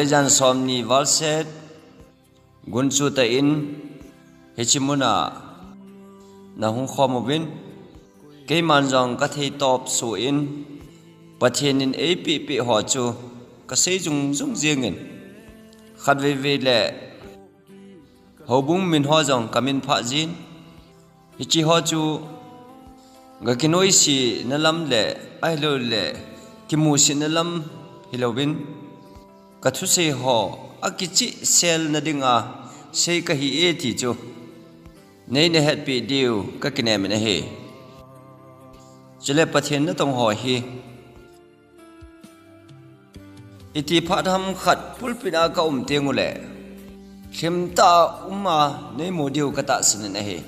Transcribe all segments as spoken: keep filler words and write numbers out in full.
Jan somni valset gunchu tah in hiche muna nahung khom uvin, keiman jong kathei topsuh in, Pathen in eipeh peh ho chu kasei jung jung jingin, khatvei vei le houbung min ho jong kamin phah jin. Hiche ho chu gakinoisena lam le ahilouleh kimusitna lam hilouvin, kathusei ho akichehselna dinga sei kahi e ti chu neina hetpeh diu kakinem in ahi. Chule Pathen natong ho hi iti phat ham khat pulpit a kaum teng uleh lhimtah a uma neimu diu katahsan in ahi.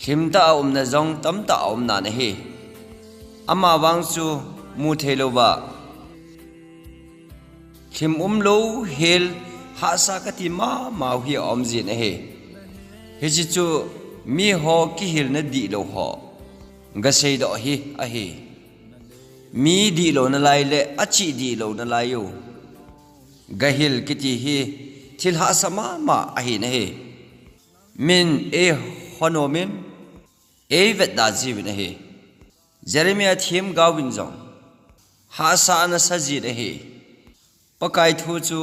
Lhimtah a umna jong tamtah a um nan ahi. Amavang chu muthei louva lhim umlou hel hahsa kati mamau hi aum jin ahi. Hiche chu miho kihilna dihlou ho gaseidoh hi ahi. Mi dihlou nalai le achih dihlou nalai u gahil kiti hi thil hahsa mama ahi nahi. Min eihonom in eivetda jiuvin ahi. Jeremiah themgaovin jong hahsa anasa jin ahi. Pakai thu chu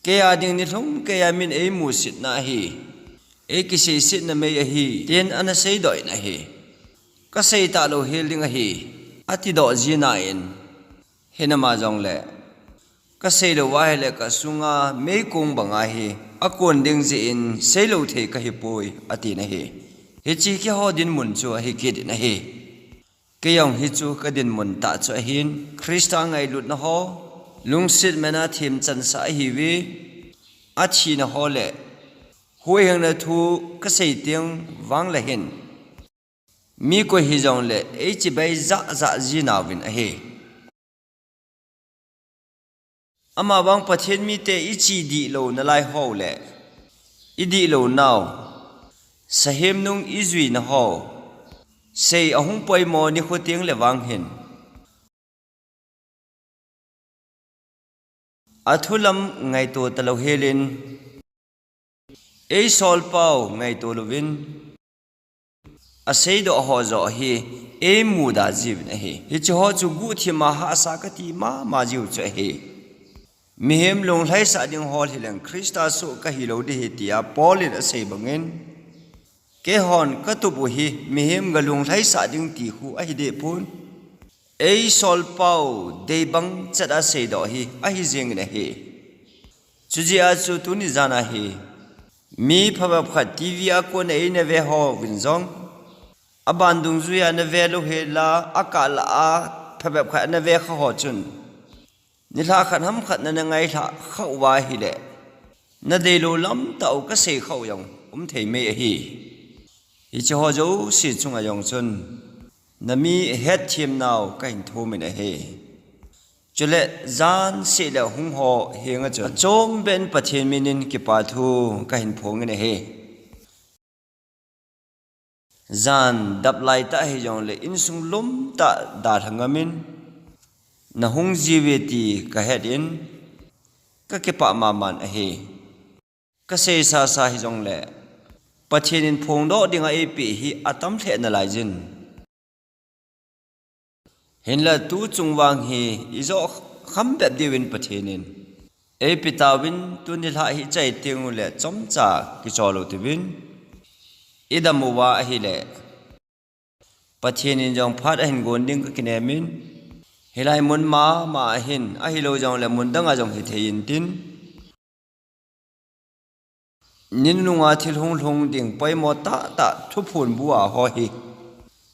keija ding nilhum keija min eimusitna ahi, eikiseisetna mei ahi, tin anaseidoh in ahi. Kasei talou hel ding ahi, atidoh jin ahi. Hinama jongle kaseilou ahile kasunga meikong banga hi akon ding jeh in seilou thei kahipoi, atin ahi. Hiche keiho dinmun chu ahi kit in ahi. Keijong hichu kadinmun tah chu ahin, Christa ngailutna ho, lungset mena themchansah ahiuve, athina ho le huhhingna thu kasei teng vangle hin mi koi hijongle eichibai jahjah jinauvin ahi. Amavang Pathen mite ichih dihlou nalai ho le idihlou nau, sahem nung ijuina ho, sei ahung poimo nikho tengle vang hin athulam ngaito talou helin, eisolpau ngaito louvin aseidoh ho joh hi eimuda jiuvin ahi. Hiche ho chu guhthima hahsa kati mama jiu chu ahi. Mihem lunglhaisah ding ho hileng Christa soh kahilou ding ahi tia Paul in asei bangin, keihon katup u hi mihem galunglhaisah ding ti khu ahidehpon, eisolpau deibang chet a seidoh hi ahi jengin ahi. Chujeh a chu tuni jana hi mi phabep khat TV a kona eina ve hovin jong, aban dungjuia nave louhela akah lah a phabep khat nave kha ho chun, nilhah khat ham khat nana ngailhah khauva ahile, nadeilou lamtah u kasei khau jong umthei mei ahi. Hiche ho jouse chunga jong chun nami hetthem nau kahin thumin ahi. Chule jan seh le hung ho henga chun achom ben Pathen minin kipathu kahin phongin ahi. Jan dap laitah hijongle insung lomtah dalha ngamin nahung jiuve ti kahet in kakipah maman ahi. Kaseisasa hijongle Pathen in phongdoh dinga eipeh hi atam lheh nalaijin, hinla tuchung vang hi ijoh kham bep diuvin Pathen in eipe tauvin, tuni lhah hi ichai tengule chomcha kichol lou tiuvin idam uva ahile, Pathen in jong phat ahin gon ding kakinem in, hilai mun mama ahin, ahilou jongle mun danga jong hithei intin, ni nununga thil hung lhung ding poimo tahtah thuphon bua ho hi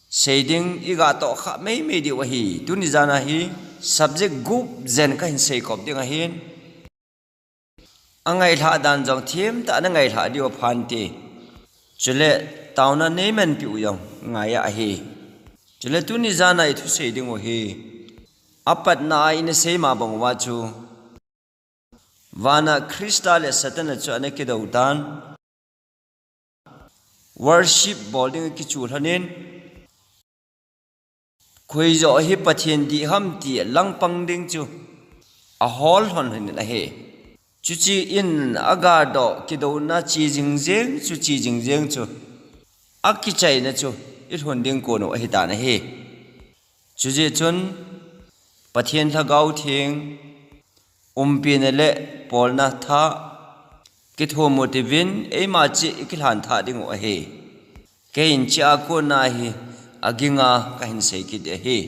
seiding igatoh khah meimei diu ahi. Tuni jana hi subject gup jen kahin seikop ding ahin, angailhah dan jong themtah a nangailhah diu aphante. Chule taona neimanpeh u jong ngaiya ahi. Chule tuni jana ithusei dingu hi apatna a ina seima bang uva chu, vana Christa le Satan a chu ana kidou tan, worship bol ding kichu lhonin, Khoijo hi Pathen dih ham ti langpang ding chu ahol lhon lhon in ahi. Chuche in agaldoh kidouna che jingjeng chu che jingjeng chu akichaina chu ilhun ding kon u ahitan ahi. Chujeh chun Pathen Lhagao Theng, umpina le polna thah kithum u tivin eima cheh ikilhan thah ding u ahi. Keiin chea kona hi aginga kahin sei kit ahi.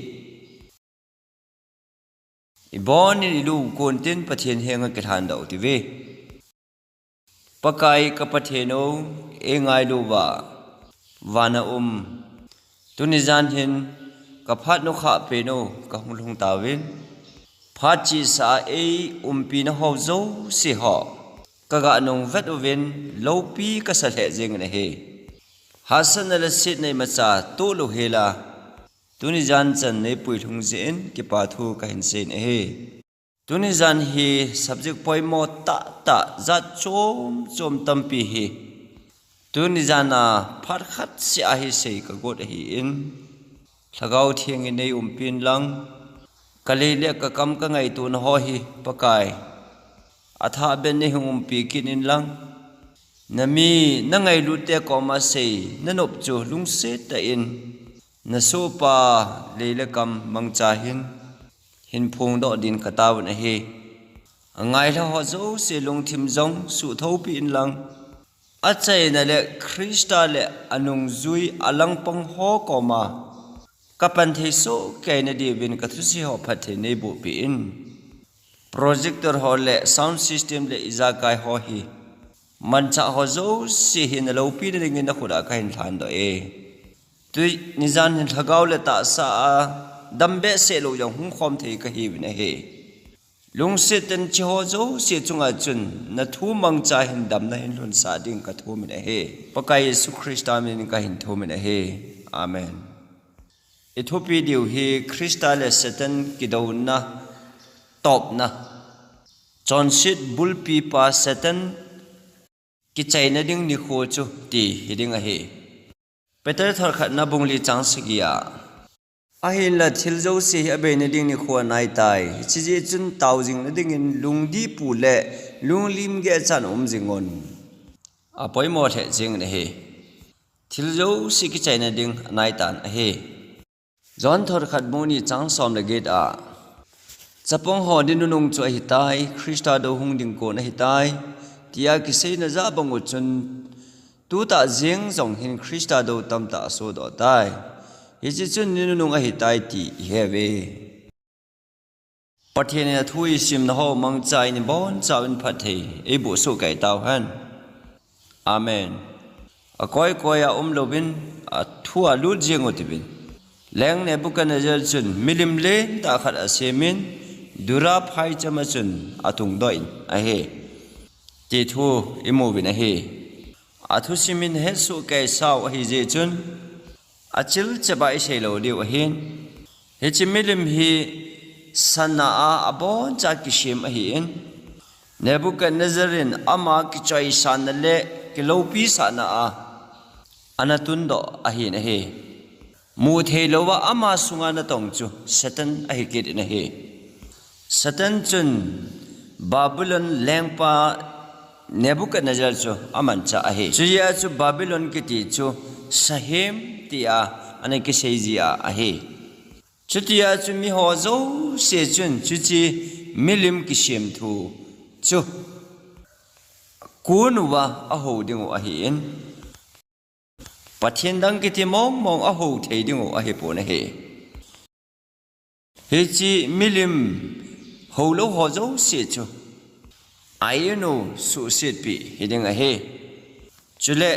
Ibonin ilu u kon tin Pathen henga kilhan doh u tive. Pakai ka Pathen o, eingailu uva vana um, tuni jan hin ka phat nukhah pen u kahung lhung tauvin, phat chesa a eiumpina ho jouse ho kaga nung vet uvin loupi kasa lheh jengin ahi. Hahsatna le setna imacha toh lou hela, tuni jan chan neipui lhung jeh in kipa thu kahin seiyin ahi. Tuni jan hi subject poimo tahtah jat chom chom tampi hi tuni jan a phat khat seh a hi sei kagot ahin, Lhagao Theng in neiumpin lang, kalei le kakam kangaitona ho hi Pakai, athah beh in neihung umpi kit in lang, nami nangailut te koma sei nanop chu lungset tah in nasohpa lei le kam mangcha hin, hin phongdoh din kataovin ahi. Angailha ho jouse lungthim jong suhthopi in lang, achaina le Christa le anungjui alangpang ho koma kapan thei sohkei nadiuvin kathusei ho phatthei neiboh peh in, projector ho le sound system le ijakai ho hi manchah ho jouse hi naloupina dingin nakhut a kahin lhandoh e. Tuni jan hin lhagao le tahsa a dambehseh lou jong hung khom thei kahiuvin ahi. Lungset tah in hiche ho jouse chunga chun nathu mangcha hin damna hin lhunsah ding kathumin ahi. Pakai Jesu Christa minin kahin thumin ahi. Amen. Ithupi diu hi Christa le Satan kidouna, topna, chonset bulpipa Satan kichaina ding nikho chu ti hiding ahi. Peter thot khatna bung li chang sagi a, ahinla thil jouse hi abeina ding nikho anaitai. Hiche jeh chun taojing nadingin lungdipu le lunglim gehchan um jingun, apoimo lheh jengin ahi. Thil jouse kichaina ding anaitan ahi. John thot khat bung ni chang som le get a, chapang ho ni nunung chu ahitai, Christa dou hung ding kon ahitai, tia kiseina jah bang u chun, tutah jeng jong hin Christa dou tamtah asohdoh tai. Hiche chun ni nunung ahitai ti iheuve. Pathen in athu isimna ho mangcha in ibonchauvin phatthei eiboh sohkei tauhen. Amen. Akoi koi a umlouvin, athu a lut jeng u tivin. Leng Nebuchadnezzar chun milim lentah khat asemin, Dura phaicham a chun atungdoh in ahi, ti thu imu uvin ahi. Athusim in hetsohkei sau ahijeh chun, achilchep a isei lou diu ahin. Hiche milim hi sana a aboncha kisem ahin, Nebuchadnezzar in ama kichoisahna le kiloupisahna a ana tundoh ahin ahi. Mutheilouva ama sunga natong chu Satan ahikit in ahi. Satan chun Babylon lengpa Nebuchadnezzar chu amanchah ahi. Chujeh a chu Babylon kiti chu sahem tia ana kisei jia ahi. Chutia chu miho jouse chun chuche milim kisemthu chu kun uva ahou dingu ahin, Pathen dang kiti mongmong ahou thei dingu ahipon ahi. Hiche milim houlou ho jouse chu a-in u suhsetpeh hiding ahi. Chule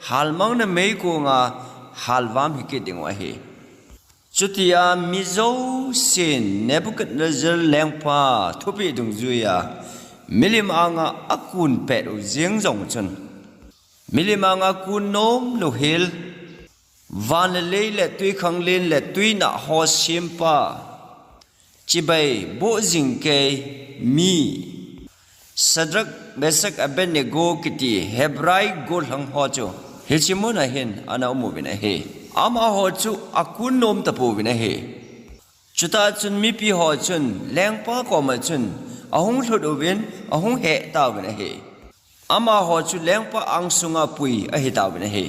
halmangna meikonga halvam hikit dingu ahi. Chutia mi jousen Nebuchadnezzar lengpa thupeh dungjuia milim anga akun pet u jeng jong chun, milim anga kun nomlou hel, van le lei le twikhanglen le twinah ho sempa, chibai boh jingkei mi Shadrach, Meshach, Abednego kiti Hebrai gollhang ho chu hiche muna hin ana umuvin ahi. Amaho chu akun nom tapouvin ahi. Chutah chun mipi ho chun lengpa koma chun ahung lhut uvin, ahung heh tauvin ahi. Amaho chu lengpa ang sunga pui ahi tauvin ahi.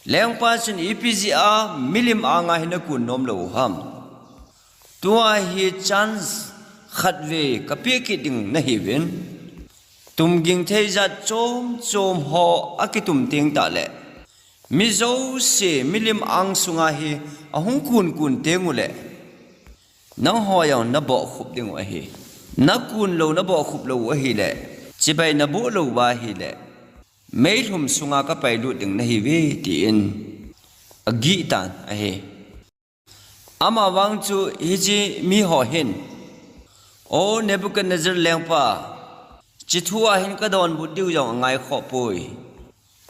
Lengpa chun, "Ipi jeh a milim anga hi nakun nom lou u ham? Tua hi chance khatvei kapeh kit ding nahiuvin, tumging thei jat chom chom ho akitum teng tahle, mi jouse milim ang sunga hi ahung kun kun teng uleh, nangho jong naboh khup ding u ahi. Nakun lou, naboh khup lou u ahileh, chibai naboh lou uva ahileh, meilhum sunga kapailut ding nahiuve," tin agih tan ahi. Amavang chu hiche miho hin, "O Nebuchadnezzar lengpa, hiche thua hin kadonbut diu jong angaikhoh poi.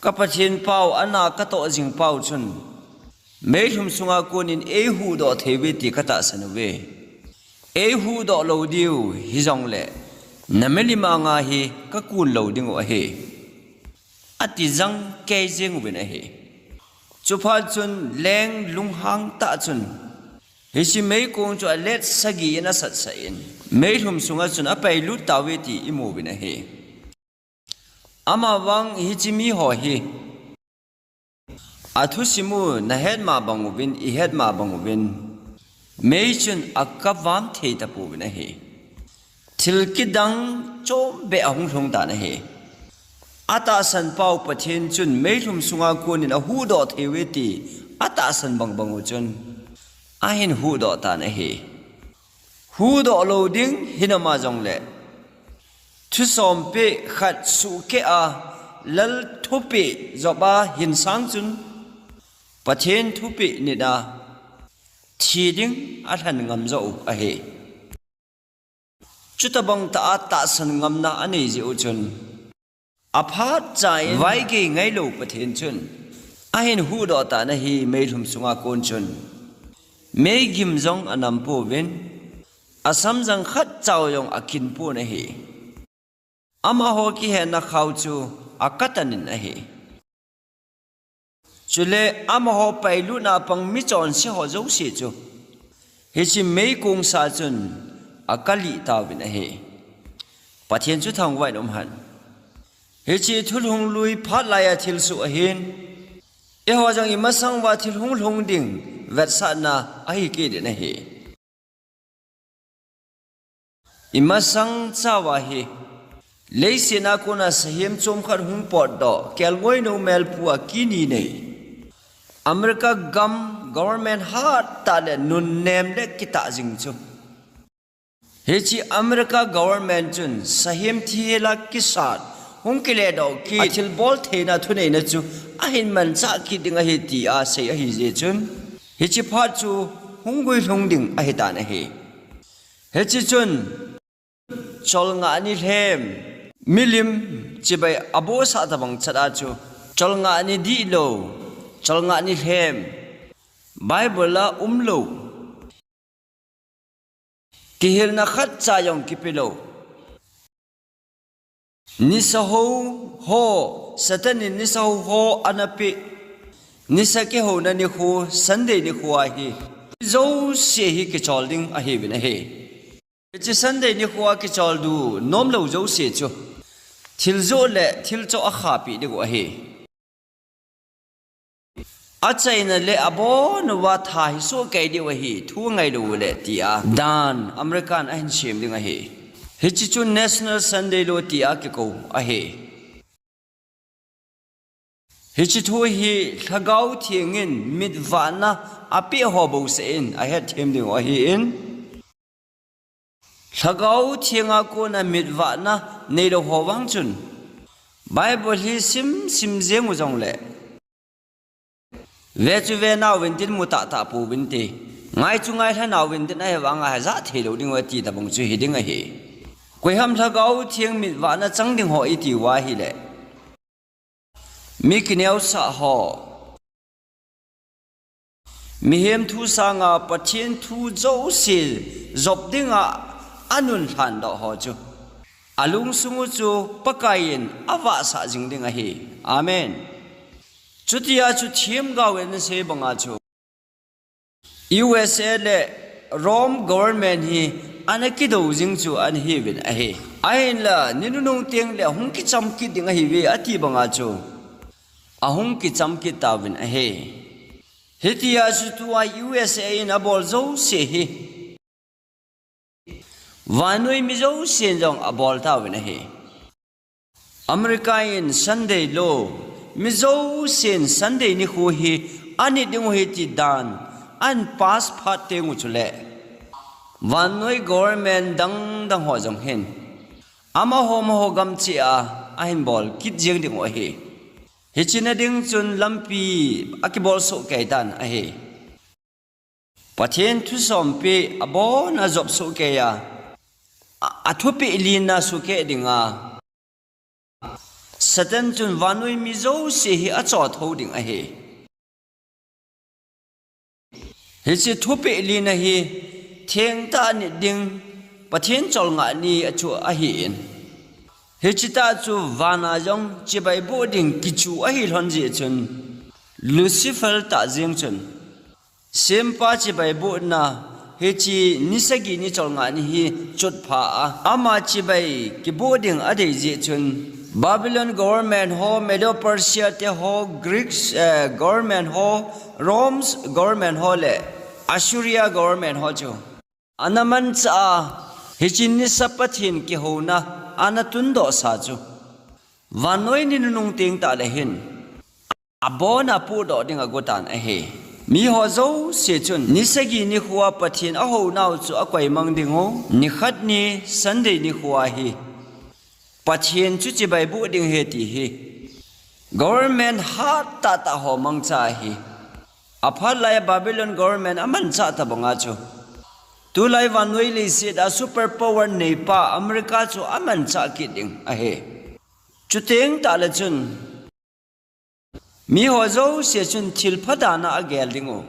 Ka Pathen pau, ana katoh jing pau chun, meilhum sunga konin eihuhdoh thei uve ti katahsan uve. Eihuhdoh lou diu hijongleh, namilim anga hi kakun lou ding u ahi," ati jangkei jeng uvin ahi. Chuphat chun leng lunghang tah chun, hiche meikong chu alet sagi in asatsah in, meilhum sunga chun apailut tauve ti imu uvin ahi. Amavang hiche miho hi, athusim u nahet ma bang uvin, ihet ma bang uvin, mei chun akavam thei tapouvin ahi. Thil kidang chom beh ahung lhung tan ahi. Atahsan pau Pathen chun meilhum sunga konin ahuhdoh thei uve ti atahsan bang bang u chun ahin huhdoh tan ahi. Huhdoh lou ding hinama jongleh, thusompeh khat suhkeh a, lal thupeh Job a hinsang chun, Pathen thupeh nit a thi ding alhen ngam joh u ahi. Chutabang tah a tahsan ngamna anei jeh u chun, aphat cha in vaigei ngailou Pathen chun ahin huhdoh tan ahi, meilhum sunga kon chun. Meigim jong anam pouvin, asamjang khat cha u jong akin pon ahi. Amaho kihetna khao chu akatan in ahi. Chule amaho pailutna pang michonse ho jouse chu hiche meikong sa chun akalih tauvin ahi. Pathen chu thangvah in umhen. Hiche thulhung lui phat laiya thilsoh ahin, eiho jong imasang uva thil hung lhung ding vetsahna ahi kit in ahi. Imasang cha uva hi, leiset a kona sahem chomkhat hung potdoh, kelngoinou melpu a ki ni nei, America gam government hattah le nunnem le kitah jing chu, hiche America government chun sahem thihel a kisat, hung kiledoh kit, athilbol theina thuneina chu ahin manchah kit ding ahi tia sei ahi jeh chun, hiche phat chu hung guilhung ding ahitan ahi. Hiche chun, cholngah ni lhem, milim chibai abohsah tabang chat a chu, cholngah ni dihlou, cholngah ni lhem, Bible a umlou, kihilna khatcha jong kipelou, nisa hou ho, Satan in nisa hou ho anapeh, nisa kihouna nikho, Sunday nikho ahi, jouse hi kichol ding ahiuvin ahi. Hiche Sunday nikho a kicholdu nomlou jouse chu, thil joh le thil choh akhahpeh diu ahi. Achaina le abon uva tha hi sohkei diu ahi, thu ngailou le tia dan American ahin sem ding ahi. Hiche chu National Sunday Law tia kikou ahi. Hiche thu hi Lhagao Theng in mitvahna apeh ho bouseh in ahetthem diu ahin, Lhagao Theng a kona mitvahna neilou ho vang chun, Bible hi simsim jeng u jongle, ve chu venauvin tin, mu tahtah pouvin te, ngai chu ngailhanauvin tin, ahivanga hijat theilou diu ati tabang chu hiding ahi. Koiham Lhagao Theng mitvahna chang ding ho iti uva ahile, mi kineosah ho, mihem thu sanga Pathen thu jouse jop dinga anun lhandoh ho chu, alungsung u chu Pakai in avahsah jing ding ahi. Amen. Chutia chu themgao in asei banga chu, U S A le Rome government hi ana kidou jing chu ana hiuvin ahi. Ahinla, ni nunung teng le ahung kicham kit ding ahiuve ati banga chu ahung kicham kit tauvin ahi. Hitia chu tua U S A in abol jouse hi vannoi mi jousen jong abol tauvin ahi. America in Sunday law, mi jousen Sunday nikho hi anit diu ahi ti dan ahin pass phat teng u chule, vannoi government dang dang ho jong hin amaho amaho gam cheh a ahin bol kit jeng diu ahi. Hiche na ding chun lampi akibol soh kei tan ahi. Pathen thu sompi abon a jop soh kei a, a, athupeh lina sukeh dinga, Satan chun vannoi mi jouse hi achoh thou ding ahi. Hiche thupeh lina hi thengtah nit ding Pathen cholngah ni achu ahin, hiche tah chu vana jong chibai boh ding kichu ahi lhon jeh chun Lucifer tah jeng chun Sempa chibai bohna hiche ni sagi ni cholngah ni hi chotpha a, ama chibai kiboh ding adei jeh chun Babylon government ho, Medo-Persia te ho, Greeks, eh, government ho, Rome's government ho le Assyria government ho chu ana manchah a, hiche nisa Pathen kihouna ana tundoh sa chu vannoi ni nunung teng tah le hin abon a pudoh ding ago tan ahi. Miho jouse chun ni sagi nikho a Pathen ahounau chu akoimang diu, nikhat ni Sunday nikho a hi Pathen chu chibai boh ding ahi ti hi government hat tah tah ho mangcha ahi. Aphat lai Babylon government amanchah tabanga chu tulai vannoi leiset a super power neipa America chu amanchah kit ding ahi. Chuteng tah le chun miho jouse chun thilpha dan a agel diu.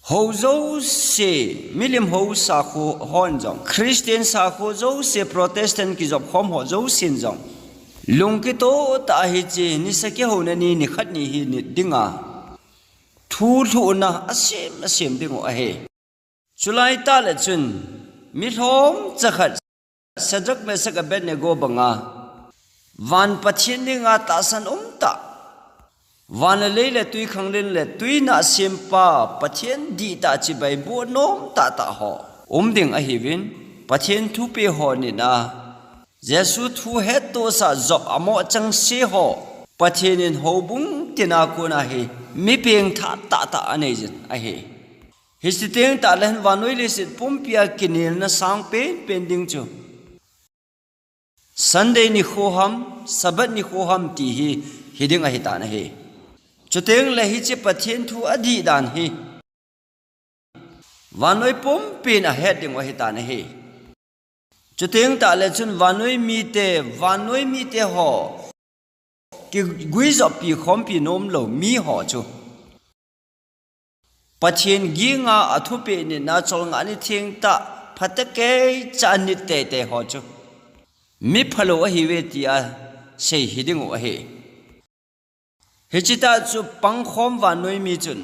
Hou jouse, milim hou sakho hon jong, Christian sakho jouse, Protestant kijop khom ho jousen jong lungkitoh tah a hiche nisa kihouna ni nikhat ni hi nit dinga thu lhuhna asem asem diu ahi. Chulai tah le chun mi lhomcha khat Shadrach, Meshach, Abednego banga van Pathen dinga tahsan umtah, van le lei le twikhanglen le tuinah sempa Pathen dihtah chibai boh nom tahtah ho um ding ahiuvin, Pathen thupeh ho nit a, Jesu thu hettohsah Job amoh chengse ho Pathen in houbung tina kona hi mi pengthah tahtah anei jin ahi. Hiche teng tah le hin vannoi leiset pumpia kinelna sang penpen ding chu Sunday nikho ham, Sabbath nikho ham ti hi hiding ahitan ahi. Chuteng le hiche Pathen thu adih dan hi vannoi pumpin ahet diu ahitan ahi. Chuteng tah le chun vannoi mite, vannoi mite ho kiguijoppi khompi nomlou miho chu Pathen ginga athupeh nitna cholngah ni thengtah phatecha nit teitei ho chu mi phalou ahiuve tia sei hiding u ahi. Hiche tah chu pangkhom vannoi mi chun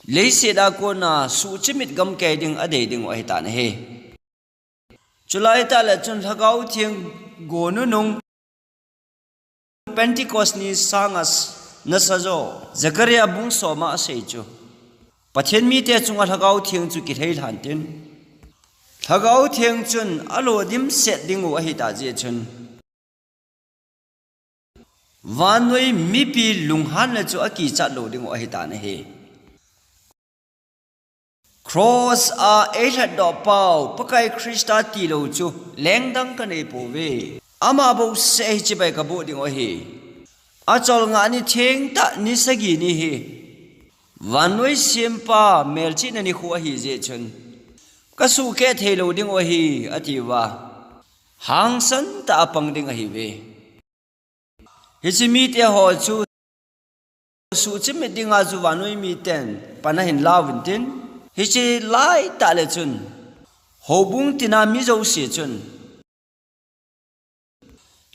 leiset a kona suhchimit gamkai ding adei diu ahitan ahi. Chulai tah le chun Lhagao Theng go nunung Pentecost ni sanga nasa jo Zechariah bung soma asei chu Pathen mite chunga Lhagao Theng chu kilheilhan tin, Lhagao Theng chun alo dimset diu ahitah jeh chun vannoi mipi lunghanna chu akichat lou diu ahitan ahi. Cross a eilhatdoh pau Pakai Christa tilou chu lengdang kanei pouve. Ama bouseh hichibai kaboh diu ahi. Acholngah ni thengtah ni sagi ni hi vannoi sempa melchihna nikho ahi jeh chun kasuhkeh theilou diu ahi atiuva hangsan tah a pang ding ahiuve. Hiche mite ho chu suhchimit dinga chu vannoi miten pan ahin lauvin tin, hiche laitah le chun houbung tina mi jouse chun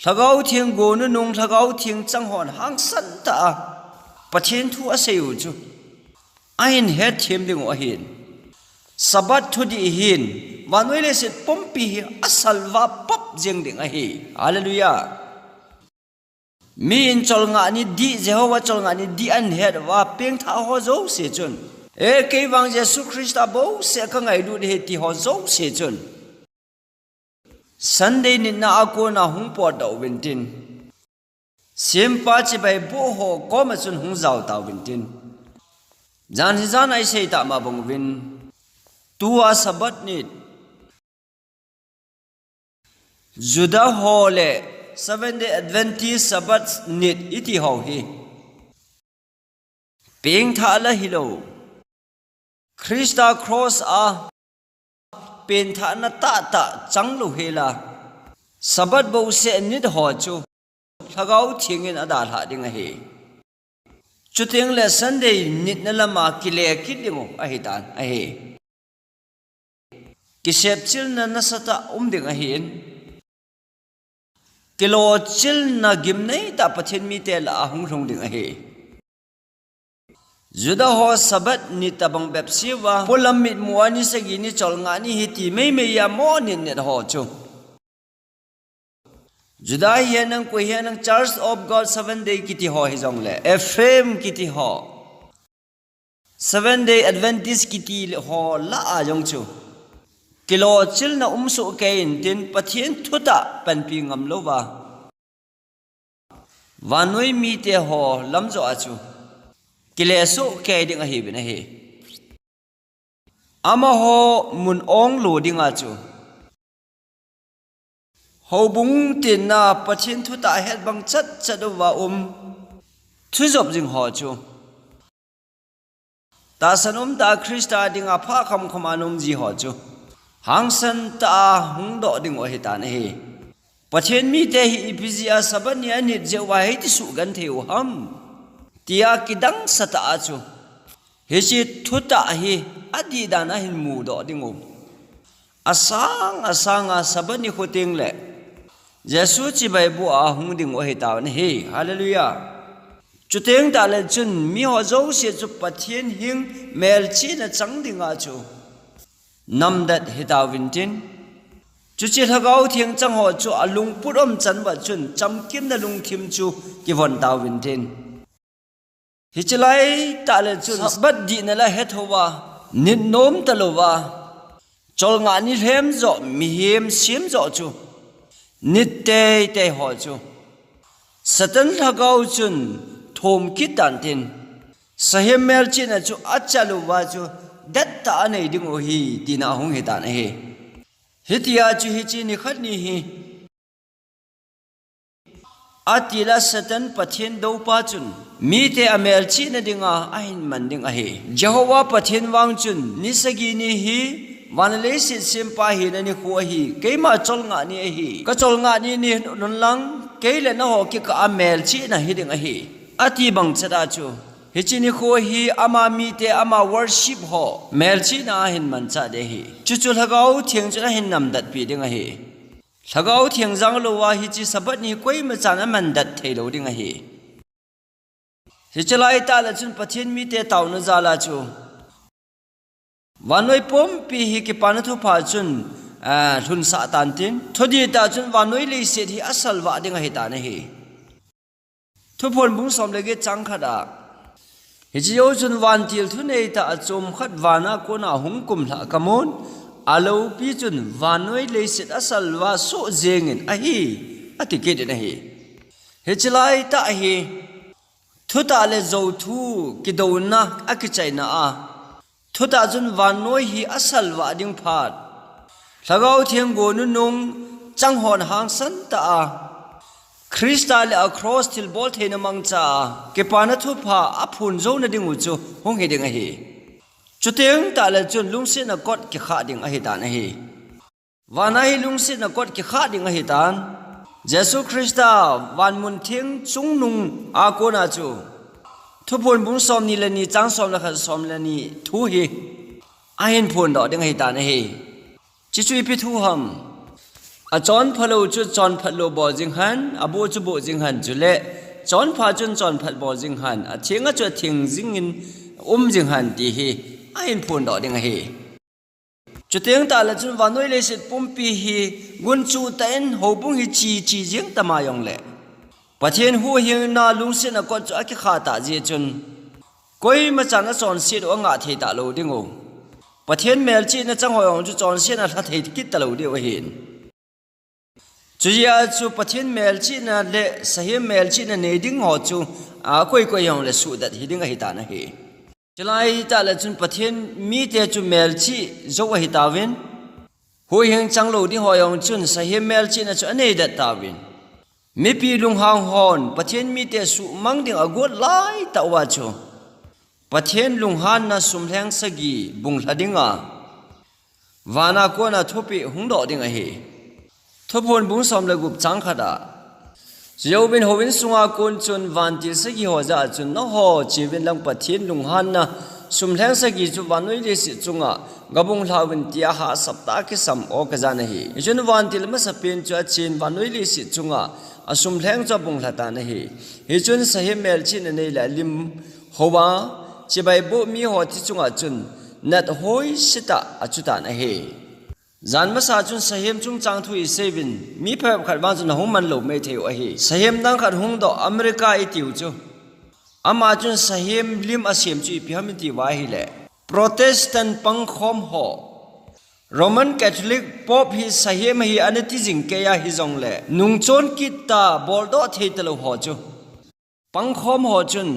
Lhagao Theng go nunung Lhagao Theng chang hon hangsan tah a Pathen thu asei u chu ahin hetthem diu ahin. Sabbath thudih hin vannoi leiset pumpi hi asalvah pop jeng ding ahi. Hallelujah. Mi in cholngah ni dih, Jehovah cholngah ni dih ahin het uva, pengthah ho jouse chun, "E, kei vang Jesu Christa bouseh kangailut ahi," ti ho jouse chun, Sunday nitna a kona hung potdoh uvin tin, Sempa chibai boh ho koma chun hung jao tauvin tin, jan hijan a isei tah ma bang uvin, tua Sabbath nit, Juda ho le Seventh Day Adventist Sabbath nit iti ho hi pengthah la hilou, Christa cross a pengthahna tahtah chang lou hela, Sabbath bouseh nit ho chu Lhagao Theng in adalhah ding ahi. Chuteng le Sunday nitna lama kile kit ding u ahitan ahi. Kisepchilna nasatah um ding ahin, kilochilna gimneitah Pathen mite lah a hung lhung ding ahi. Juda ho Sabbath nit tabang bep seuva, polam mitmu a ni sagi ni cholngah ni hi ti meimei a mo nit nit ho chu, Juda hihen lang, koi hihen lang, Church of God Seventh Day kiti ho hijongle, Ephraim kiti ho, Seventh Day Adventist kiti ho lah a jong chu kilochilna um soh kei in tin, Pathen thutah panpi ngam louva vannoi mite ho lamjoh a chu kile soh kei ding ahiuvin ahi. Amaho mun ong lo dinga chu houbung tenna, Pathen thutah het bang chat chat uva um, thujop jing ho chu, tahsan umtah Christa dinga phah khamkham a um ji ho chu hangsan tah a hungdoh ding u ahitan ahi. Pathen mite hi ipi jeh a Sabbath ni anit jeh uva hiti suhgenthei u ham, tia kidangsatah a chu hiche thutah hi adihdan a hin mudoh ding u, asang asang a Sabbath nikho teng le Jesu chibai boh a hung ding u ahitauvin ahi. Hallelujah. Chuteng tah le chun miho jouse chu Pathen hing, melchihna chang dinga chu namdet hitauvin tin, chuche Lhagao Theng chang ho chu alungput um chan uva chun chamkimna lungthim chu kivon tauvin tin, hiche laitah le chun Sabbath dihna la hethouva, nit nom talouva, cholngah ni lhem joh, mihem sem joh chu nit teitei ho chu Satan lhagao chun thom kit tan tin, sahem melchihna chu achal uva chu dettah a anei ding u ahi tina ahung hitan ahi. Hitia chu hiche nikhat ni hi, atila Satan Pathen doupa chun mite amelchihna dinga ahin man ding ahi. Jehovah Pathen vang chun, ni sagi ni hi van le leiset sempa hina nikho ahi, keima cholngah ni ahi, kacholngah ni ni hin un lang, kei le naho kikah a melchihna hiding ahi, ati bang chet a chu, hiche nikho hi ama mite, ama worship ho melchihna ahin manchah ding ahi. Chuchu Lhagao Theng chun ahin namdetpi ding ahi. Lhagao Theng jang louva hiche Sabbath ni koimachan amandet theilou ding ahi. Hiche laitah le chun Pathen mite taona jal a chu vannoi pumpi hi Kipana Thupha chun, ah, lhunsah tan tin, thudih tah chun vannoi leiset hi asalvah ding ahitan ahi. Thuphon bung som le get chang khat a, hiche jou chun vantil thunei tah a chomkhat vana kona hung kumlhah kamun, aloupi chun vannoi leiset asalvah soh jengin ahi, ati kit in ahi. Hiche laitah hi thutah le jouthu kidouna akichaina a, thutah chun vannoi hi asalvah ding phat, Lhagao Theng go nunung chang hon hangsan tah a, Christa le a cross thilbol theina mangcha a Kipana Thupha aphon jouna ding u chu hung hiding ahi. Chuteng tah le chun lungsetna kot kikhah ding ahitan ahi. Vana hi lungsetna kot kikhah ding ahitan. Jesu Christa vanmun theng chungnung a kona chu Thuphon bung somni le ni chang som le khat, som le ni thu hi ahin phondoh ding ahitan ahi. Chuchu ipi thu ham? Achonphalou chu chonphat lou bol jing hen, aboh chu boh jing hen, chule chonpha chun chonphat bol jing hen, atheng a chu atheng jingin um jing hen ti hi ahin phondoh ding ahi. Chuteng tahle chun vannoi leiset pumpi hi gunchu tah in houbung hi chi chi jing tama jongle, Pathen huhhingna lungsetna kot chu akikha tah jeh chun koima chan achonset u angah thei talou diu. Pathen melchihna chang ho jong chu chonsetna lha thei kit talou diu ahin. Chujeh a chu Pathen melchihna le sahem melchihna nei ding ho chu, a, koi koi jongle suhdet hiding ahitan ahi. Chulai tahle chun Pathen mite chu melchih jou ahitauvin, huhhing changlou ding ho jong chun sahem melchihna chu anei det tauvin. Mipi lunghang hon Pathen mite suhmang ding agot lai tah uva chu Pathen lunghanna sumlheng sagi bung lha dinga, vana kona thupeh hungdoh ding ahi. Thuphon bung som le gup chang khat a, Chujouvin houin sunga kon chun vantil sagi ho jah a chun, nangho cheuvin lang Pathen lunghanna sumlheng sagi chu vannoi leiset chunga gabung lhauvin tia hahsatah a kisam o kajan ahi. Hichun vantil masapen chu achen vannoi leiset chunga asumlheng chu abung lhatan ahi. Hichun sahem melchihna nei le alim houva chibai boh miho thi chunga chun nat hoisetah achutan ahi. Jan masa chun sahem chungchang thu iseiuvin, mi phabep khat vang chun ahung manlou maithei u ahi. Sahem dang khat hungdoh America itiu chu, ama chun sahem lim asem chu ipi ham itiuva ahile, Protestant pangkhom ho, Roman Catholic Pope hi sahem ahi ana ti jing keiya hijongle, nungchon kitta boldoh thei talou ho chu pangkhom ho chun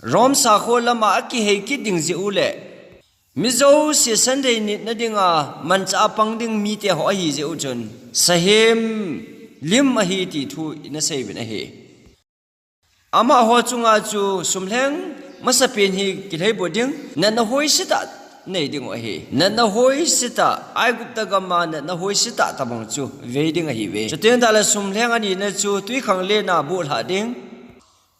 Rome sakho lama akihei kit ding jeh u le, mi jouse Sunday nitna dinga manchah a pang ding mite ho ahi jeh u chun sahem lim ahi ti thu ina seiuvin ahi. Amaho chunga chu sumlheng masapen hi kilheiboh ding, natna hoisetah nei dingu ahi. Natna hoisetah, Aigupta gama natna hoisetah tobang chu vei ding ahiuve. Chuteng tahle sumlheng anina chu twikhanglen a bohlhah ding.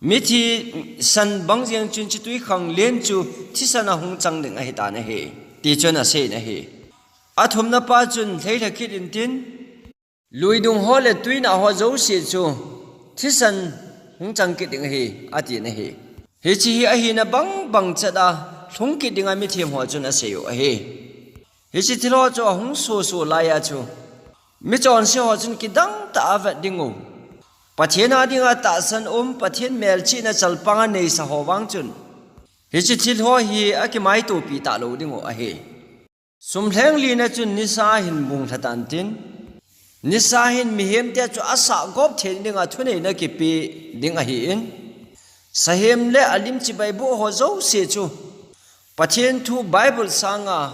Mithisan bang jeng chun hiche twikhanglen chu thisan a hung chang ding ahitan ahi, tichun aseiyin ahi. Athumna pa chun lheilha kit intin, luidung ho le twinah ho jouse chu thisan hung chang kit ding ahi, atin ahi. Hiche hi ahina bangbang chet a lhung kit dinga mithem ho chun aseiyu ahi. Hiche thil ho chu ahung soso laiya chu michonse ho chun kidangtah a avet dingu, Pathen a dinga tahsan um, Pathen melchihna chalpanga neisa ho vang chun hiche thil ho hi akimaitopi talou dingu ahi. Sumlheng lina chun nisa hin bunglha tantin, nisa hin mihemte chu asahgop theina dinga thuneina kipe ding ahin, sahem le alim chibai boh ho jouse chu Pathen thu Bible sanga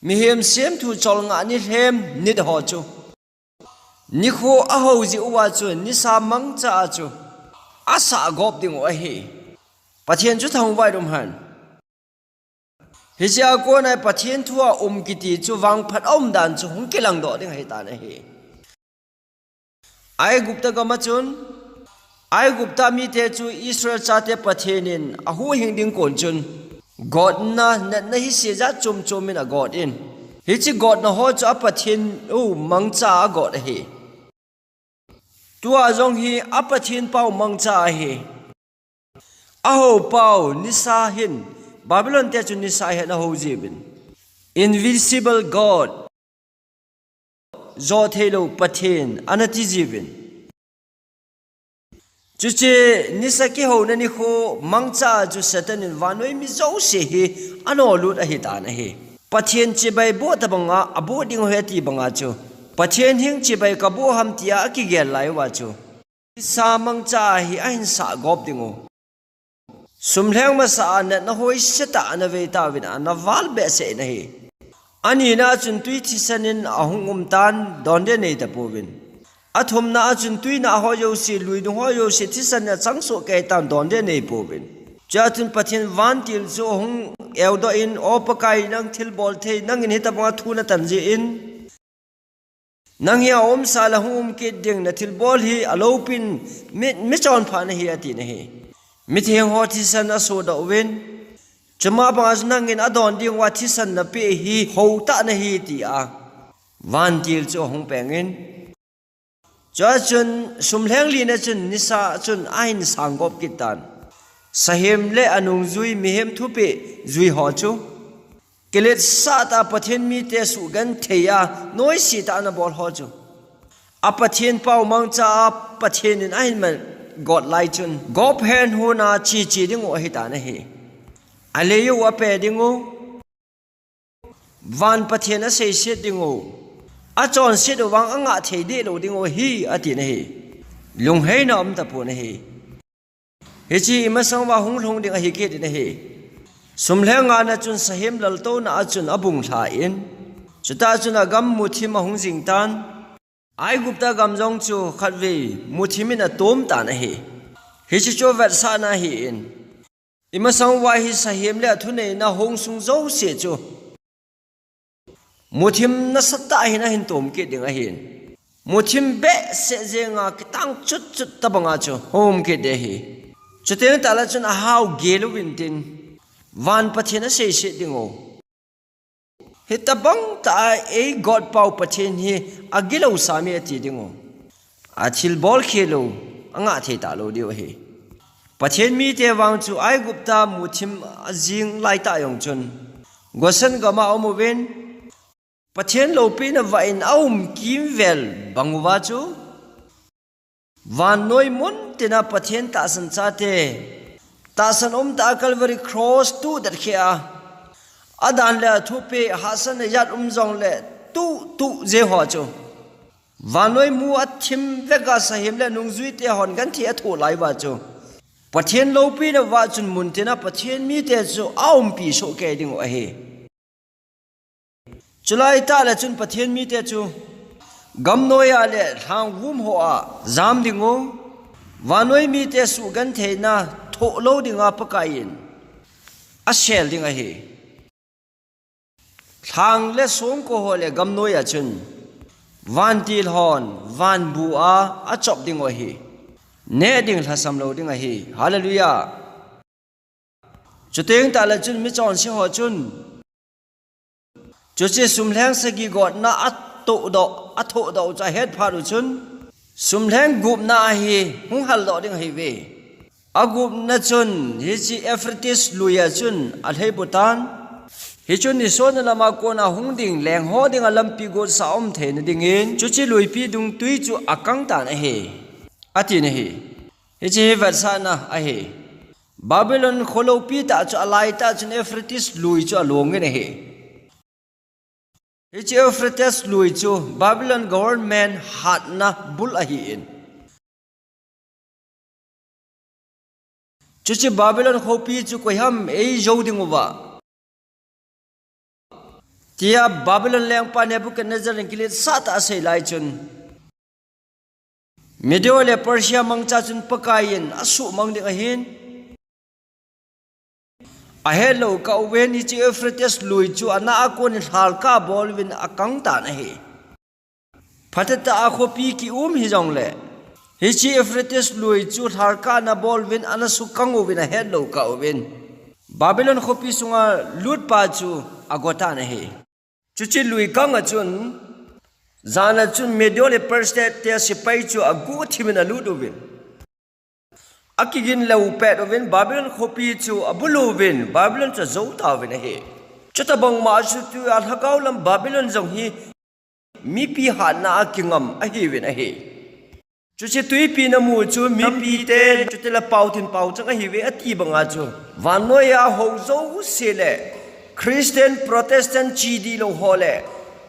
mihem semthu cholngah nilhem nit ho chu nikho ahou jeh uva chu nisa mangcha a chu asahgop dingu ahi. Pathen chu thangvah in umhen. Hichea kona Pathen thua um kiti chu vangphat aumdan chu hung kilangdoh ding ahitan ahi. Aigupta gama chun Aigupta mite chu Israel chate Pathen in ahuhhing ding kon chun gotna, natna hise jat chom chom in agot in, hiche gotna ho chu a Pathen u mangcha a agot ahi. Tua jong hi a Pathen pau mangcha ahi. Ahou pau nisa hin, Babylon te chu nisa hin ahou jiuvin, invisible God, joh theilou Pathen ana ti jiuvin. Chuche nisa kihouna nikho mangcha chu Satan in vannoi mi jouse hi anolut ahitan ahi. Pathen chibai boh tobanga aboh dingu ahi ati banga chu, Pathen hing chibai kaboh ham tia akigel lai uva chu nisa mangcha hi ahin sahgop dingu, sumlheng masa a natna hoisetah ana veitauvin ana val behseh in ahi. Anina chun twi thisan in ahung umtan, donde neitapouvin. Athumna a chun twinah ho jouse, luidung ho jouse thisan in achang soh keitan, donde neipouvin. Chua chun Pathen vantil chu ahung eudoh in, O Pakai, nang thilbol thei, nangin hitobanga thu natan jeh in, nang hi aumsa le hung um kit ding, nathilbol hi aloupin, mi, michonpha nahi, atin ahi. Mitheng ho thisan asodoh uvin, chuma banga chu nangin adon dinguva thisan napeh hi houtah nahi, tia vantil chu ahung pengin. Chua chun sumlheng lina chun nisa chun ahin sanggop kittan, sahem le anungjui mihem thupeh jui ho chu. Kiletsah tah a Pathen mite suhgenthei a, noise tah a ana bol ho chu, a Pathen pau mangcha a Pathen in ahin man got lai chun, gop hen hon a cheche ding u ahitan ahi. Alei u ape ding u, van Pathen aseiset ding u, achonset u vang angah thei deh lou ding u ahi, atin ahi. Lungheina um tapon ahi. Hiche imasang uva hung lhung ding ahi kit in ahi. Sum le ngai na chun sahem laltouna a chun abung lha in, chutah chun agam muthim ahung jing tan. Aigupta gam jong chu khatvei muthim in atom tan ahi. Hiche chu avetsahna ahin, imasang uva hi sahem le athuneina hung sung jouse chu muthim nasatah hin ahin tom kit ding ahin. Muthim behseh jenga kitang chutchut tabanga chu hung um kit ding ahi. Chuteng tahle chun ahao gel uvin tin, van Pathen aseiset ding u, hitabang tah a eigot pau Pathen hi agilou sam e ati ding u, athilbol khel u angah thei talou diu ahi. Pathen mite vang chu Aigupta muthim ajing laitah jong chun Goshen gam a aum uvin, Pathen loupina vah in aum kimvel bang uva chu, vannoi muntina Pathen tahsan chate, tahsan umtah a Calvary cross tuh det kheh a, adan le athupeh, hahsatna ijat um jongle tuh tuh jeng ho chu, vannoi mu athim vek a sahem le nungjuite hon genthei athoh lai uva chu, Pathen loupina vah chun muntina Pathen mite chu aumpi soh kei ding u ahi. Chulai tahle chun Pathen mite chu gamnoi a le lhang vum ho a jam ding u, vannoi mite suhgentheina thoh lou dinga Pakai in asel ding ahi. Lhang le songko ho le gamnoi a chun vantil hon vanbu a achop ding u ahi. Neh ding lhasam lou ding ahi. Hallelujah. Chuteng tahle chun michonse ho chun, chuche sum lheng sagi gotna atohdoh, athohdoh u chu ahet phat u chun, sum lheng gupna a hi hung haldoh ding ahiuve. Agupna chun hiche Euphrates lui a chun alheibutan. Hichun nisona lama kona hung ding lengho dinga lampi gotsa aum theina dingin, chuche luipi dungtwi chu akang tan ahi, atin ahi. Hiche hi vetsahna ahi. Babylon kho loupi tah chu alaitah chun Euphrates lui chu along in ahi. Hiche Euphrates lui chu Babylon government hatna bul ahin, chuche Babylon khopi chu koiham eijou ding uva, tia Babylon lengpa Nebuchadnezzar in kiletsah tah a asei lai chun, Medo le Persia mangcha chun Pakai in asuhmang ding ahin, ahetlou kah uvin hiche Euphrates lui chu ana a kon in lhalkah abol uvin akang tan ahi. Phatechan khopi ki-um hijongle, hiche Euphrates lui chu lhalkah ana bol uvin ana sukang uvin ahetlou kah uvin, Babylon khopi sunga lutpa chu ago tan ahi. Chuche lui kang a chun, jan a chun Medo le Persia te sepai chu aguhthim in alut uvin, akigin lou pet uvin, Babylon khopi chu abulu uvin, Babylon chu ajou tauvin ahi. Chutabang ma chu tua lhagao lam Babylon jong hi mipi hatna a kingam ahiuvin ahi. Chuche twipi namu chu mipite, chutile pau thin pau chang ahiuve ati banga chu, vannoi a hou jouse le Christian Protestant chi dihlou ho le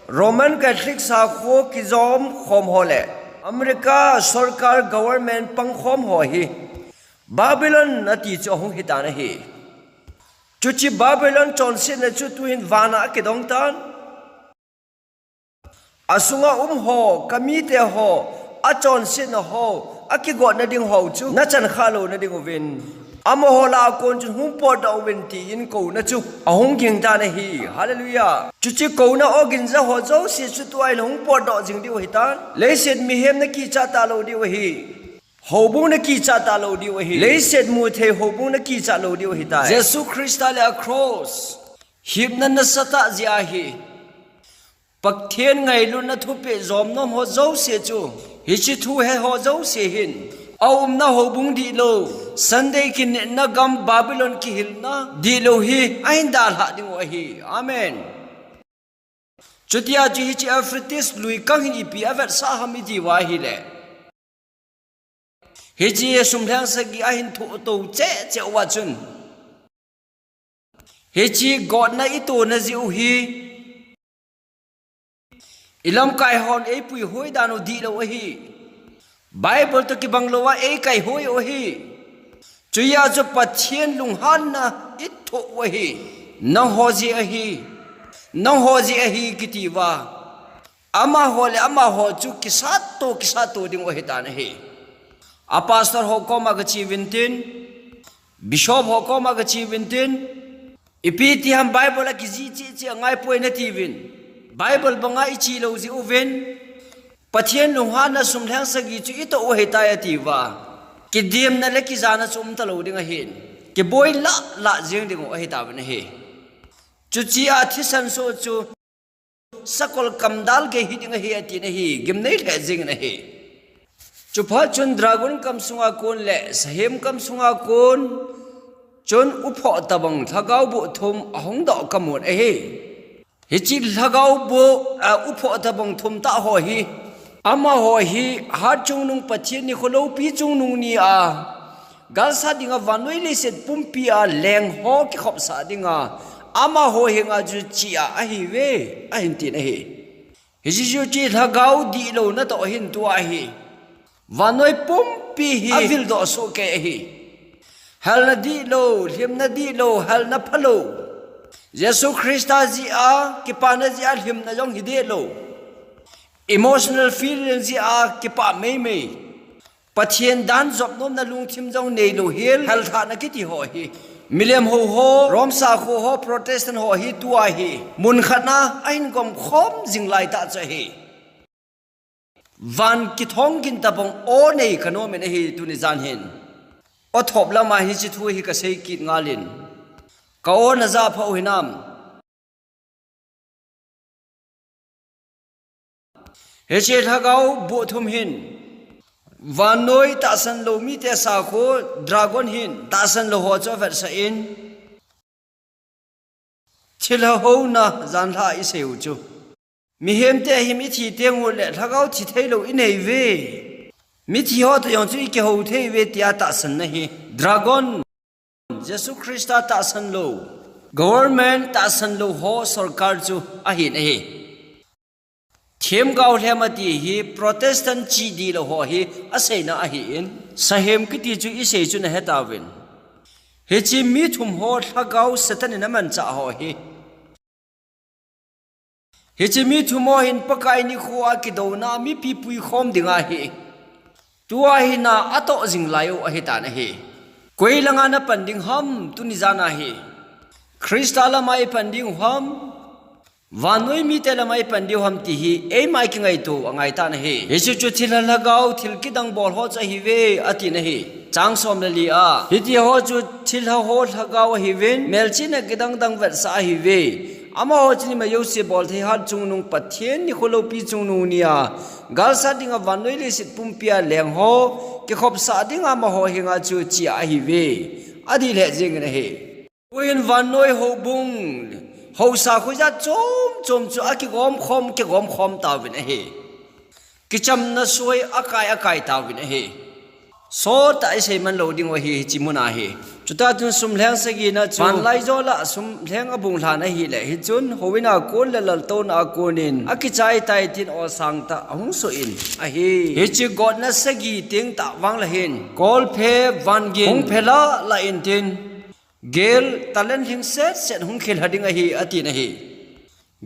Roman Catholic sakho kijom khom ho le America sorkar government pangkhom ho hi Babylon ati chu ahung hitan ahi. Chuche Babylon chonsetna chu tuhin vana akidong tan. Asunga um ho, kamite ho, achonsetna ho, akigotna ding ho chu nachan khah louna ding uvin, amaho lah a kon chun hung potdoh uvin tin kouna chu ahung ging tan ahi. Hallelujah. Chuche kouna ogin ja ho jouse chu tua in hung potdoh jing diu ahitan. Leiset mihem nakichat talou diu ahi. Houbung nakichat talou diu ahi. Leiset muthei houbung nakichat lou diu ahitai. Jesu Christa le a cross hipna nasatah jeh ahi. Pathen ngailutna thupeh jom nom ho jouse chu, hiche thu he ho jouse hin aumna houbung dihlou, Sunday kinepna gam Babylon kihilna dihlou hi ahin dalhah diu ahi. Amen. Chutia chu hiche Euphrates lui kang hin ipi avetsah ham iti uva ahile, hiche sum lheng sagi ahin thoh to cheh cheh uva chun, hiche gotna itona jeh u hi, ilamkai hon eipui hoi dan u dihlou ahi. Bible toh kibang louva eikai hoi u ahi. Chuhia chu Pathen lunghanna ithoh u ahi. Nangho jeh ahi. Nangho jeh ahi kiti uva, amaho le amaho chu kisat to, kisat to diu ahitan ahi. A pastor ho koma kache uvin tin, bishop ho koma kache uvin tin, ipi ti ham Bible a kijih cheh cheh angai poi nati uvin. Bible banga iche lou jeh uvin, Pathen lunghanna sum lheng sagi chu itoh u ahitai ati uva, kidemna le kijana chu umta lou ding ahin, kiboi lah lah jeng diu ahitauvin ahi. Chuche a thisan soh chu sakol kamdal gei hiding ahi atin ahi, gimnei lheh jengin ahi. Chuphat chun dragon kamsunga kon le sahem kamsunga kon chun uphoh tobang lhagao boh thum ahung doh kamun ahi. Hiche lhagao boh, a, uphoh tobang thum tah ho hi, amaho hi Hatchungnung Pathen nikho loupi chungnung nia galsat dinga vannoi leiset pumpi a leng ho kikhopsah dinga amaho henga chu chea ahiuve, ahin tin ahi. Hiche chu hiche lhagao dihlou natoh hin tua hi vannoi pumpi hi avil doh soh kei ahi. Helna dihlou, lhimna dihlou, helna phalou, Jesu Christa jeh a kipana jeh a lhimna jong hi dehlou, emotional feeling jeh a kipah meimei, Pathen dan jop nomna lungthim jong neilou hel, helthahna kiti ho hi, milem hou ho, Rom sakho ho, Protestant ho hi tua hi mun khat na ahin gom khom jing laitah chu ahi. Van kithong gin tobang o nei kanomin ahi tuni jan hin. O thop lama hiche thu hi kasei kit ngalin, ka-o najah phah u hinam? Hiche lhagao boh thum hin vannoi tahsan lou mite sakho dragon hin tahsan lou ho chu avetsah in, thilha houna janhi isei u chu, mihemte hi mithi teng uleh lhagao thi theilou inei uve, mithi ho toh jong chu ikihou thei uve tia tahsanna hi, dragon, Jesu Christa tahsan lou, government tahsan lou ho sorkar chu ahin ahi. Themgao lhem ati hi Protestant chih dihlou ho hi aseina ahin, sahem kiti chu isei chu nahetauvin, hiche mi thum ho lhagao Satan in amanchah ho hi, hiche mi thum ho hin Pakai nikho a kidouna mipi puikhom ding ahi. Tua hi na atoh jing lai u ahitan ahi. Koi langa napan ding ham tuni jan a hi? Christa lama ipan diu ham, vannoi mite lama ipan diu ham ti hi eima ikingaito angaitan ahi. Hiche chu thilha lhagao thil kidang bol ho chu ahiuve atin ahi. Chang som le li a, hiti ho chu thilha ho lhagao ahiuvin, melchihna kidang dang vetsah ahiuve. Amaho chun ima jouse bolthei Hatchungnung Pathen nikho loupi chungnung nia galsat dinga vannoi leiset pumpia leng ho kikhopsah dinga amaho henga chu chea ahiuve, adih lheh jengin ahi. Tuhin vannoi houbung, haosa khoja chom chom chu akigom khom, kigom khom tauvin ahi. Kichamna soi akai akai tauvin ahi. Sotah isei man lou diu ahi hiche muna hi. Chutah chun sum lheng sagina chu vanlaijol a sum lheng abung lhan ahileh, hichun houin a kon le laltouna a konin akichai tai tin o sangtah ahung soh in ahi. Hiche gotna sagi tengtah vang le hin kolphe vangin hung phe lah lah intin, gel talent lhing set set hung khel lha ding ahi atin ahi.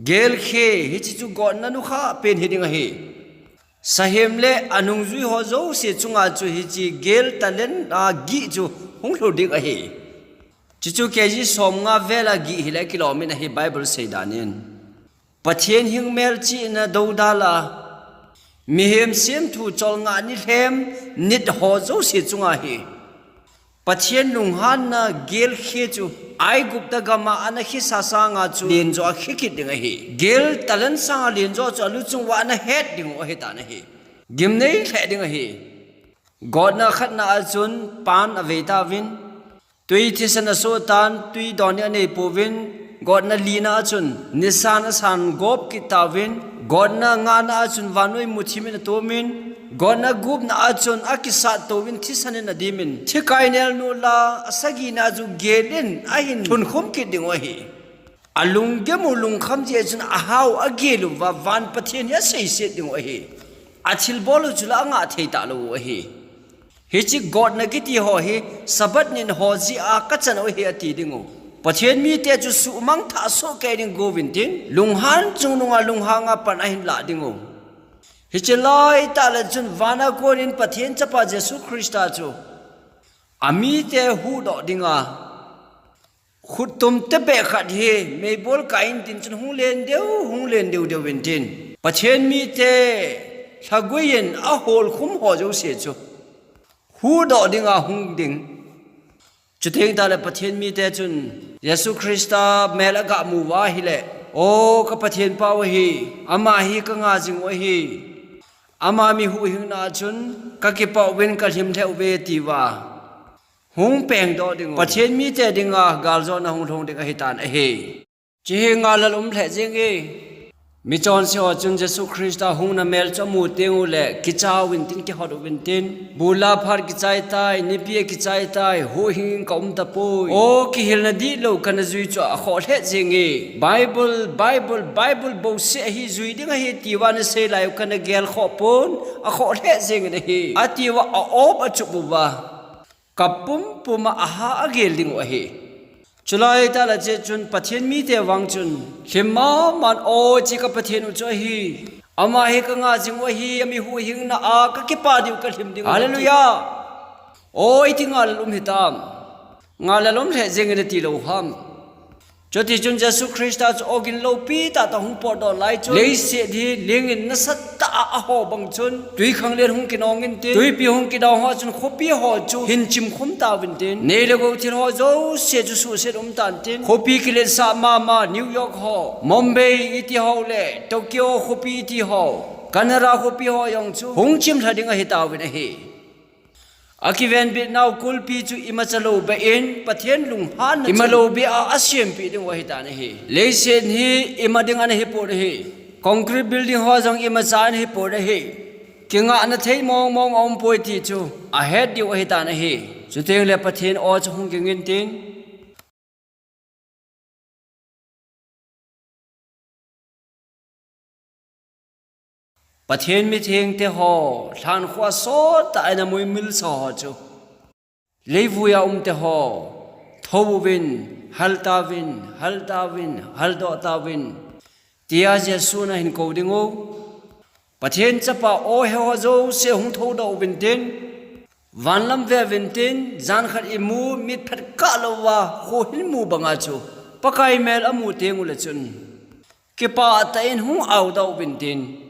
Gel khe, hiche chu gotna nukhah pen hiding ahi. Sahem le anungjui ho jouse chunga chu hiche gel talent a gih chu hung lhu ding ahi. Chuchu K G somnga vel a gih hile kilom in ahi Bible seidan in. Pathen hing melchihna dodal a, mihem semthu cholngah nilhem nit ho jouse chunga hi Pathen lunghanna gel khe chu Aigupta gama ana khesa sanga chu lenjo a khe kit ding ahi. Gel talent sanga lenjo chu aluchung uva ana het diu ahitan ahi. Gimnei lheh ding ahi. Gotna khatna a chun pan avei tauvin, tui thisan asoh tan, tui don ding anei pouvin, gotna lina a chun nisan asan gop kit tauvin, gotna ngana a chun vannoi muthim in atomin, gotna gupna a chun akisat touvin thisan in adimin, thi kainel nu la asagina chu gel in ahin thunkhum kit ding u ahi. Alunggim u lungkham jeh chun ahao agel uva van Pathen hi aseiset ding u ahi. Athilbol u chu la angah thei talou u ahi. Hiche gotna kiti ho hi Sabbath nin ho jeh a kachan u ahi ati ding u. Pathen mite chu suhmang thah soh kei ding gouvin tin, lunghan chungnunga lunghanga pan ahin lah ding u. Hiche laitah le chun vana konin Pathen Chapa Jesu Christa chu amite huhdoh dinga khuttum tebeh khat hi meibol kah in tin chun hung len deu, hung len deu deu in tin, Pathen mite lhagui in aholkhum ho jouse chu huhdoh dinga hung ding. Chuteng tale Pathen mite chun Jesu Christa mel aga mu uva ahile, O ka Pathen pau ahi, ama hi kanga jing u ahi, ama mi huhhingna a chun kakipah uvin kalhim lheh uve tiuva hung pengdoh ding u, Pathen mite dinga galjona hung lhung ding ahitan ahi. Hiche hi ngahlel um lheh jenge. Michonse ho chun Jesu Christa hungna mel chu amu teng ule kicha uvin tin, kihot uvin tin, bu la phat kichai tai, nipi akichai tai, huhhing in kaum tapoi, O kihilna dihlou kana jui chu akhoh lheh jenge. Bible, Bible, Bible bouseh ahi, jui ding ahi tiuva nasei lai u kana gelkhoh pon, akhoh lheh jengin ahi, atiuva a-op achup uva, kap pumpum a aha agel ding u ahi. Chulai tah le chun Pathen mite vang chun lhim maman, O hiche ka Pathen u chu ahi, ama hi kanga jing u ahi, ami huhhingna a kakipah diu kalhim ding u. Hallelujah. O iti ngahlel um hitam. Ngahlel um lheh jengin ati lou ham. Chutichun Jesu Christa chu ogin loupi tahtah hung potdoh lai chun, leiset hi lingin nasatah a aho bang chun, twikhanglen hung kinong intin, twipi hung kinong ho chun khopi ho chu hin chimkhum tauvin tin, nei le gou thil ho jouse chu suhset umtan tin, khopi kiletsah mama New York ho, Mumbai iti ho le Tokyo khopi iti ho, Canada khopi ho jong chu hung chimlha ding ahitauvin ahi. Akivenbit nau kulpi chu imacha lou beh in Pathen lunghanna chun imalou beh a asempeh ding u ahitan ahi. Leiset hi ima ding ana hipon ahi. Concrete building ho jong imacha ana hipon ahi. Kingahna thei mongmong aumpoi ti chu ahet diu ahitan ahi. Chutengle Pathen o chu hung ging intin, Pathen mithengte ho, lhankhuh a sottah in amuimilsa ho chu, leivui a umte ho, thou uvin, hal tauvin, hal tauvin, haldoh tauvin, tia Jesun ahin kou ding u. Pathen Chapa o, hiho jouse hung thoudoh uvin tin, vanlam ve uvin tin, jan khat imu, mit phat kah louva kho hin mu banga chu Pakai mel amu teng ule chun, kipah tah in hung aodoh uvin tin,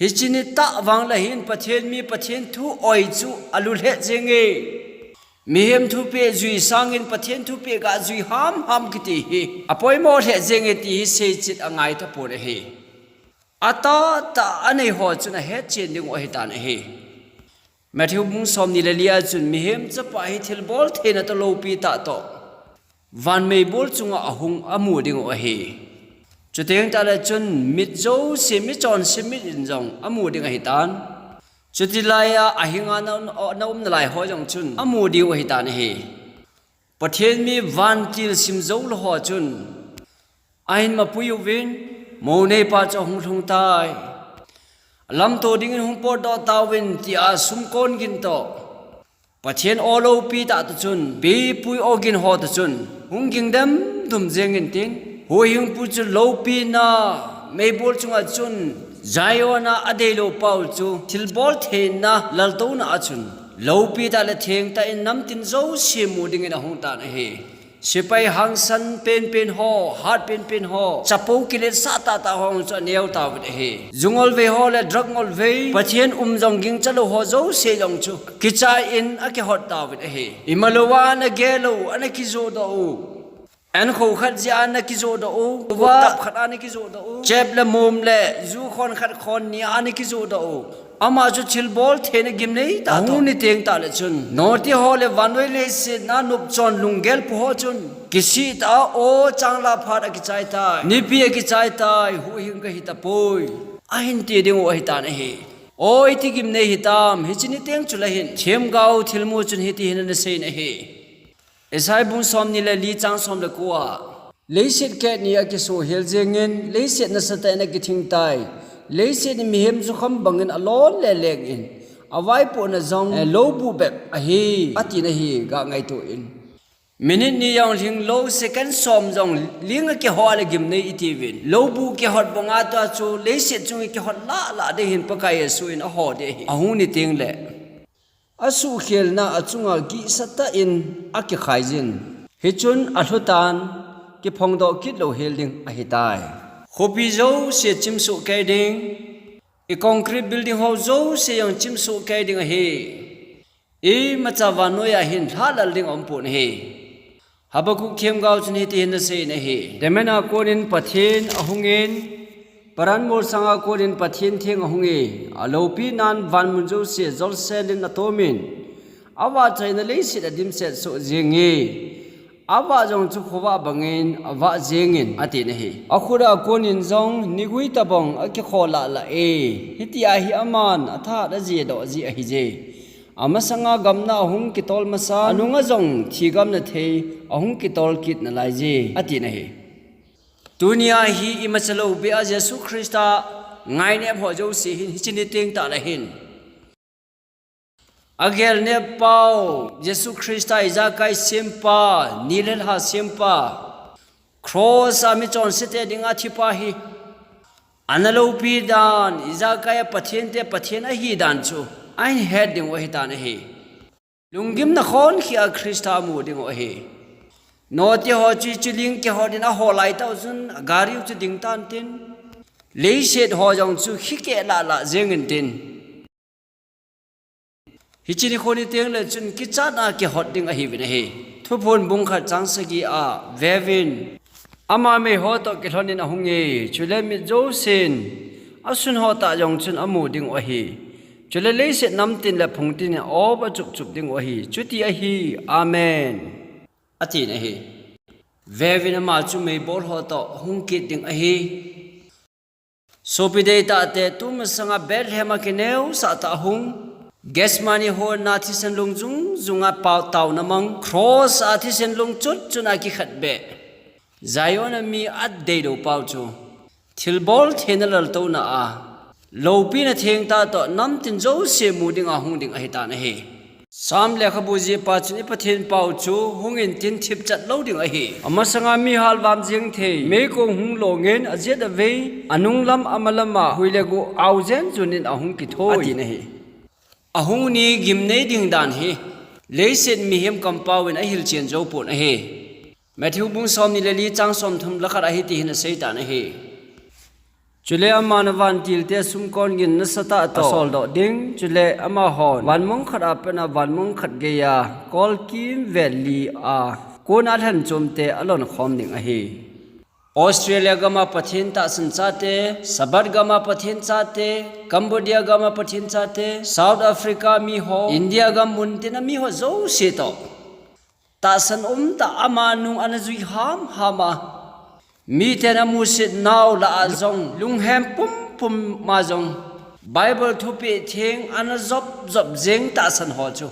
hiche nitah vang le hin Pathen mi Pathen thu oi chu alu lheh jenge. Mihem thupeh jui sangin Pathen thupeh gah jui hamham kiti hi apoimo lheh jenge ti hi seichit angai tapon ahi. Atahtah anei ho chun ahetchen ding u ahitan ahi. Matthew bung somni le li a chun Mihem Chapa hi thilbol theina toh loupi tah toh van meibol chunga ahung amu ding u ahi. Chuteng tahle chun mit jouse, michonse mit in jong amu ding ahitan. Chutilai a ahinga na, na umnalai ho jong chun amu diu ahitan ahi. Pathen mi vantil simjou lou ho chun ahin mapui uvin, mou neipa chu ahung lhung tai, lamto dingin hung potdoh tauvin, tia sumkon gin toh, Pathen o loupi tah toh chun, pipui o gin ho toh chun hung ging demdum jengin tin, huhhingpu chu loupina meibol chunga chun Zion a adeilou pau chu thilbol theina laltouna a chun loupi tah le thengtah in namtin jouse mu dingin ahung tan ahi. Sepai hangsan penpen ho, hat penpen ho, chapo kiletsah tahtah ho chu aneo tauvin ahi. Ju ngolvei ho le drug ngolvei, Pathen um jong gingchalou ho jouse jong chu kichai in akihot tauvin ahi. Imalouva ana gel u, ana kijohdoh u, ankho khat jeh a ana kijohdoh u, tap khat a ana kijohdoh u, chep le mom le ju khon khat khon ni a ana kijohdoh u, Ama chu thilbol theina gimnei tah, ahung ni teng tah le chun, noti ho le vannoi leiset a nopchon lunggel pu ho chun kisih tah a, o chang lah phat akichai tai, nipi akichai tai, huhhing kahi tapoi, ahin ti ding u ahi tan ahi. O, iti gimnei hitam, hiche ni teng chu le hin, themgao thilmu chun hiti hin ana sei in ahi. Isaiah bung somni le li chang som le ko a, leiset keh ni akisohel jengin, leiset nasatah in akithing tai. Leiset in mihem jukham bangin alon le leng in, avaipohna jong, eh, lou bu bep ahi, ati na hi, ga ngaito in. Minute ni jong lhing lou, second som jong ling akiho le gimnei iti uvin. Lou bu kihot banga tua chu, leiset chung kihot lah lah ding hin Pakai Jesu in aho ding ahi. Ahung ni teng le. Asuhkhelna achunga gihsa tah in akikhai jin. Hichun alhu tan, kiphongdoh kit louhel ding ahi tai. Khopi jouse chimsoh kei ding, i concrete building ho jouse jong chimsoh kei ding ahi. Imacha vannoi a hin lhalal ding aumpon ahi. Habakkuk themgao chun hiti hin asei in ahi. Temen a konin Pathen ahungin, Paran molsang a konin Pathen theng ahungin, aloupi nan vanmun jouse jolsel in atomin, avahchoina leiset adimset soh jenge, avah jong chu khovah bangin avah jengin, ati in ahi. Akhut a konin jong nigui tabang akikho lah lah e, hitia hi aman athahat ajedoh ji ahije. Amasanga gamna ahung kitol masa, anunga jong thigamna thei ahung kitol kit nalai je, ati in ahi. Tunia hi imacha lou beh a Jesu Christa ngainep ho jouse hin, hiche ni teng tah le hin, agelnep pau, Jesu Christa ijakai sempa, ni le lha sempa, cross a michonsete dinga thipa hi, ana loupi dan, ijakai a Pathen te Pathen ahi dan chu ahin het ding u ahi tan ahi. Lunggimna khonkhia Christa amu ding u ahi. Noti ho chu chuling kihot in aho lai tah u chun, gari u chu ding tan tin, leiset ho jong chu khikeh lah lah jeng in tin. Hiche nikho ni teng le chun kichat a kihot ding ahiuvin ahi. Thuphon bung khat chang sagi a veuvin. Ama mei ho toh kilhon in ahunge, chule mit jousen asun ho tah jong chun amu ding u ahi. Chule leiset namtin le phungtin in a-op achup chup ding u ahi. Chuti ahi. Amen, ati in ahi. Veuvin, ama chu meibol ho toh hung kit ding ahi. Sopi deitahte, tumasanga Bethlehem a kineosah tah a hung, Gethsemane hon a thisan lung jung jung a pao taona mang, cross a thisan lung chut chun a kikhat beh, Zion a mi adei lou pau chu, thilbol theina laltouna a, loupina thengtah toh namtin jouse mu dinga hung ding ahi tan ahi. Sam lekhabu jihpa chun, i Pathen pau chu hung intin thipchat lou ding ahi. Amasanga mi halvam jeng thei, meikong hung longin, ajet avei, anunglam amalama hui le go ao jen jun in ahung kithoi, ati in ahi. Ahung ni gimnei ding dan hi leiset mihem kampau in ahilchen jou pon ahi. Matthew bung somni le li chang somthum le khat a hiti hin asei tan ahi. Chule aman avantilte sumkon gin nasatah toh asoldoh ding, chule amahon vanmong khat a pat a vanmong khat geiya kolkimvel li a kona lhenchomte alonkhom ding ahi. Australia gam a Pathen tahsan chate, Sabbath gam a Pathen chate, Cambodia gam a Pathen chate, South Africa miho, India gam muntin a miho jouse toh tahsan umtah a ama nung ana jui hamham a, miten amusit nau lah a jong, lunghem pumpum a jong, Bible thupeh theng ana jop jop jeng tahsan ho chu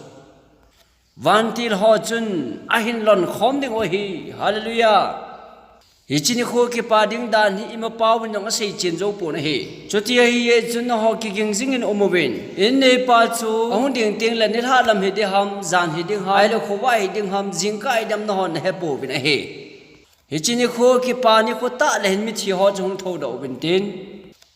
vantil ho chun ahin lonkhom ding u ahi. Hallelujah. Hiche nikho kipa ding dan hi ima pauvin jong aseichen jou pon ahi. Chuti ahijeh chun nangho kiging jingin umuvin. In neipa chu ahung ding tengle nilhah lam hiding ham, jan hiding ham, ahile khovah hiding ham, jingkah hiding ham nangho nahepouvin ahi. Hiche nikho kipa nikho tah le hin mithi ho chu hung thoudoh uvin tin,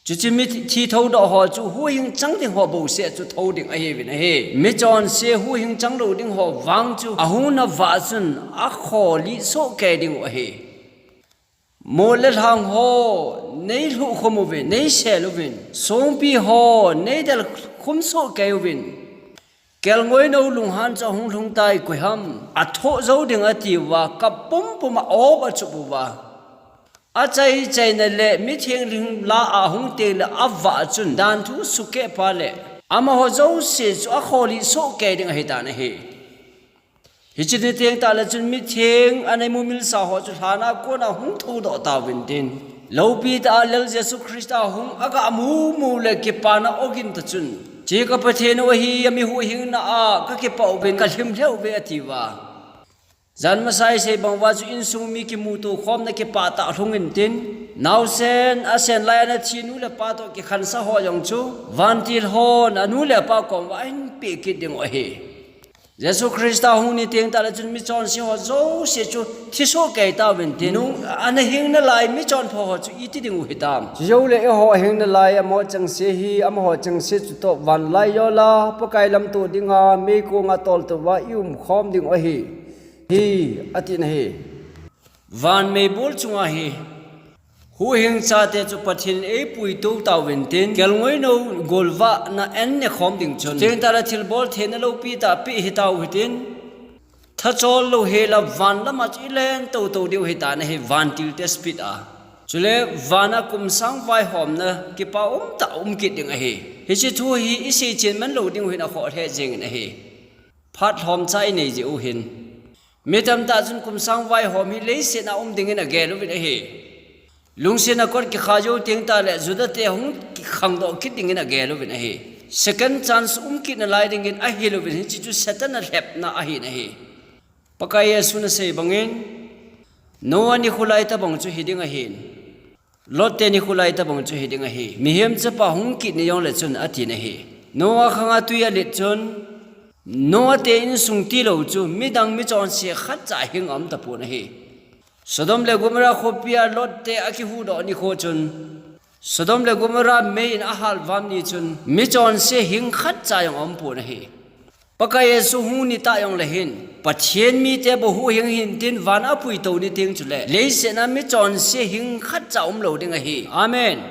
chuche mithi thoudoh ho chu huhhing chang ding ho bouseh chu thou ding ahiuvin ahi. Michonse huhhing chang lou ding ho vang chu ahungna vah chun akholih soh kei ding u ahi. Mol le lhang ho, neilhuh khum uvin, neisel uvin. Songpi ho, neidel khum soh kei uvin. Kelngoinou lunghan chu ahung lhung tai, koiham athoh jou ding atiuva, kap pumpum a a-op achup uva, achaichaina le mitheng lhing lah a ahung tengle avah chun danthu sukeh pa le Amaho jouse chu akholi soh kei ding ahitan ahi. Hiche niteng tah le chun mitheng anei mumilsa ho chu lhan a kona hung thoudoh tauvin tin, lopi tah a Lal Jesu Christa hung aga mumu le kipana ogin ta chun, "Hiche ka Pathen u ahi, ami huhhingna a kakipah uvin kalhim lheh uve," atiuva. Jan masa isei bang uva chu insung mi kimuto khomna kipah tah lhungin tin, naosen asen lai ana thi nu le pa toh kikhansa ho jong chu vantil hon anu le apa kom uva ahin peh kit diu ahi. Jesu Christa hung niteng tah le chun michonse ho jouse chu thisoh kei tauvin tin, nung ana hing nalai michonpha ho chu iti diu hitam. Chujou le eiho hing nalai amaho chengse hi, amaho chengse chutoh vanlaijol a Pakai lamto dinga meikong a toltou va i umkhom diu ahi. Hi, atin ahi. Van meibol chunga hi huhhing chate chu Pathen in eipuitou tauvin tin, kelngoinou golvahna einekhom ding chun, chuteng tah le thilbol theina lopi tah peh hitau hitin, thachol louhel a van lama chu ilen toutou diu ahitan ahi, vantil te speed a. Chule van a kum sang vaihomna kipa umtah um kit ding ahi. Hiche thu hi isei chen man lou diu hin akhoh lheh jengin ahi. Phat lhomcha inei jeh u hin. Mi tamtah chun kum sang vaihom hi leiset a um dingin agel uvin ahi. Lungsetna kot kikha jou teng tah le Juda te hung kikhangdoh kit dingin agel uvin ahi. Second chance um kit nalai dingin ahil uvin, hiche chu Satan alhepna ahin ahi. Pakai Jesun asei bangin, Noah nikho lai tobang chu hiding ahin. Lot te nikho lai tobang chu hiding ahi. Mihem chapa hung kit ni jongle chun atin ahi. Noah khanga twi alet chun, Noah te insung tilou chu midang michonse khatcha hing aum tapon ahi. Sodom le Gomorrah khopia Lot te akihuhdoh nikho chun, Sodom le Gomorrah mei in ahalvam ni chun michonse hing khatcha jong aumpon ahi. Pakai Jesu hung nitah jongle hin, Pathen mite bou huhhing hintin van apuitou niteng chule leiset a michonse hing khatcha umlou ding ahi. Amen.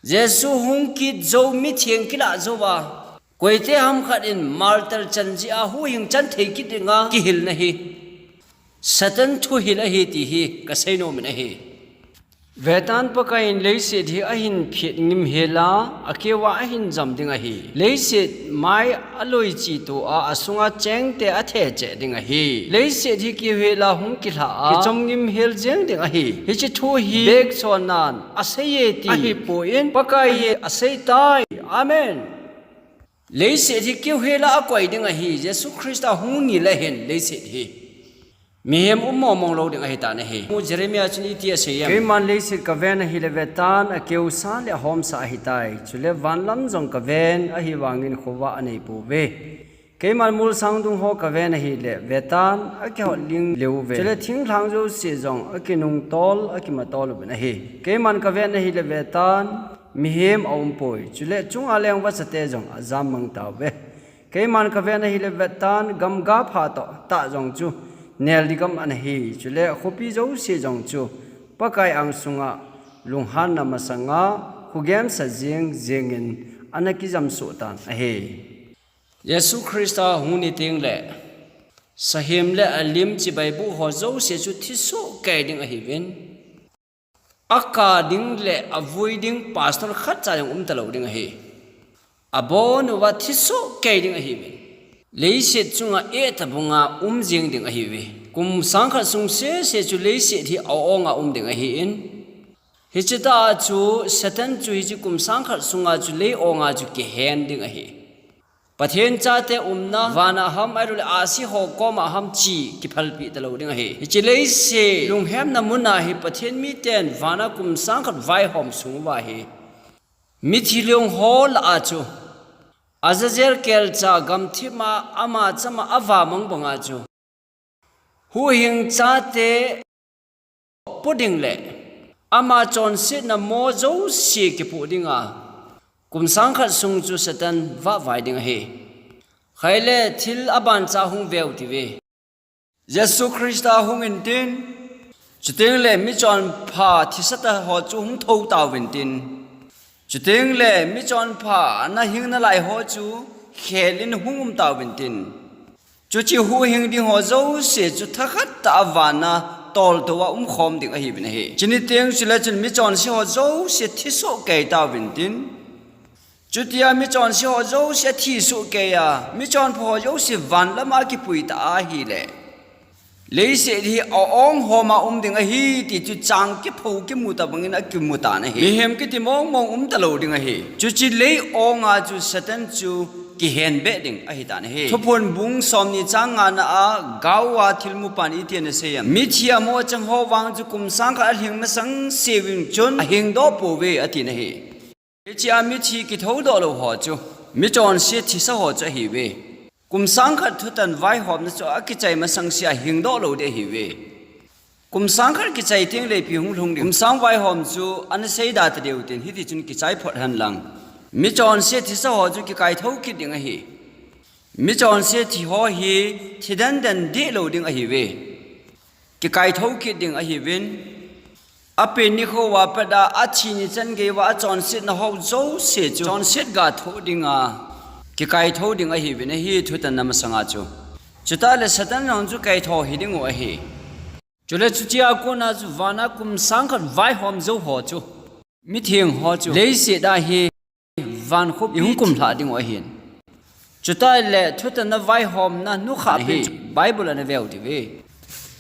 Jesu hung kit jou, mitheng kilah jouva, koite hamkhat in martyr chan jeh a huhhing chan thei kit dinga kihilna hi Satan thuhil ahi ti hi kasei nomin ahi. Vetan, Pakai in leiset hi ahin phet ngimhel a, akeuva ahin jam ding ahi. Leiset mai aloi chito a, asunga chengte athe cheh ding ahi. Leiset hi keuhel a hung kilha a, kichom ngimhel jeng ding ahi. Hiche thu hi bekchonnan aseiye ti ahipon, Pakai in aseitai. Amen. Leiset hi keuhel a akoi ding ahi, Jesu Christa hung nile hin leiset hi mihem um mongmong lou ding ahitan ahi. Jeremiah chun iti asei em? Keiman leiset kaven ahile vetan, akeusa le ahomsa ahitai. Chule van lam jong kaven, ahivangin khovah aneipouve. Keiman molsang dung ho kaven ahile vetan, akihotling lheh uve. Chule thinglhang jouse jong akinungtol, akimatol uvin ahi. Keiman kaven ahile vetan, mihem aumpoi. Chule chunga leng vachate jong ajammang tauve. Keiman kaven ahile vetan, gamga pha toh tah jong chu neldi gam ana hi. Chule khopi jouse jong chu Pakai angsunga lunghanna masanga khogemsa jeng jengin ana kijamsoh tan ahi. Jesu Christa hung niteng le sahem le alim chibai boh ho jouse chu thisoh kei ding ahiuvin, akap ding le avui ding pastor khatcha jong umtalou ding ahi. Abonuva thisoh kei ding ahiuvin, leiset chunga etobanga um jeng ding ahiuve. Kum sangkhat sung sese chu leiset hi a-onga um ding ahin, hiche tah a chu Satan chu hiche kum sangkhat sunga chu lei-onga chu kihen ding ahi. Pathen chate umna vana ham, ahiloule ahsi ho koma ham chu kiphalpeh talou ding ahi. Hiche leiset lunghemna muna hi Pathen miten vana kum sangkhat vaihom sung uva hi mithi lhung ho lah a chu Azazel kelcha gamthip a ama chama avamang banga chu huhhing chate po ding le ama chonsetna mo jouse kipoh dinga kum sangkhat sung chu Satan vahvai ding ahi. Khaile thil abancha hung veu tive. Jesu Christa hung intin, chuteng le michonpha thisatah ho chu hung thou tauvin tin, chuteng le michonpha ana hing nalai ho chu khelin hung um tauvin tin, chuche huhhing ding ho jouse chu thakhat tah a vana toltou a umkhom ding ahiuvin ahi. Hiche niteng chule chun michonse ho jouse thisoh kei tauvin tin, Chutia michonse ho jouse athi sohkei a, michonpha ho jouse van lama kipui ta ahile, leiset hi a-ong homa um ding ahi ti chu chang kipho kimu tabangin akimu tan ahi. Mihem kiti mongmong um talou ding ahi. Chuche lei-ong a chu Satan chu kihenbeh ding ahi tan ahi. Thuphon bung somni chang ngana a Gao a thilmupan iti ana sei em? Mithi amoh achang ho vang chu kum sang khat alhing masang seuvin chun ahingdoh pouve atin ahi. Hichea mithi kithoudoh lou ho chu michonse thisa ho chu ahiuve. Kum sang khat thutan vaihomna chu akichai masang sea hingdoh lou ding ahiuve. Kum sang khat kichai tengle ipi hung lhung ding? Kum sang vaihom chu ana seida tadeu tin, hiti chun kichai phot hen lang. Michonse thisa ho chu kikaithou kit ding ahi. Michonse thi ho hi thi denden deh lou ding ahiuve. Kikaithou kit ding ahiuvin, apen nikho uva pat a, athi ni chan gei uva achonsetna ho jouse chu chonset ga thoh dinga kikaithou ding ahiuvin ahi, thutanna masanga chu. Chuteng le Satan jong chu kaithou hiding u ahi. Chule chutia kona chu vana kum sang khat vaihom jou ho chu, mitheng ho chu leiset a hi van khopi ihung kumlhah ding u ahin. Chuteng le thutanna vaihomna nukha pen chu Bible ana veu diuve.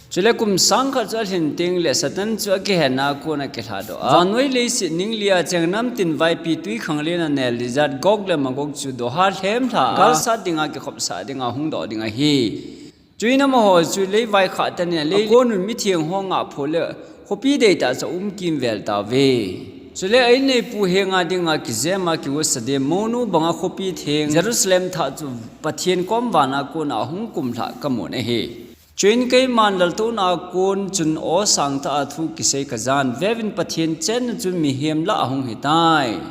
Chule kum sang khat chu alhin tengle Satan chu akihenna a kona kilhadoh a, vannoi leiset ning lia cheng namtin vaipi twikhanglen a nel lijat Gog le Magog chu doha lhemlha a galsat dinga kikhopsah dinga hungdoh ding ahi. Chuin amaho chu lei vaikhah tah in, lei akonun mitheng ho ngahpho le khopi deitah chu aum kimvel tauve. Chule a inneipu henga dinga kijema kigosa dem monu banga khopi theng Jerusalem thah chu Pathen kom vana kona ahung kumlhah kamun ahi. Chuin keiman laltouna a kon chun aw sangtah a thu kisei kajan, veuvin, Pathen chenna chu mihem lah a ahung hitai.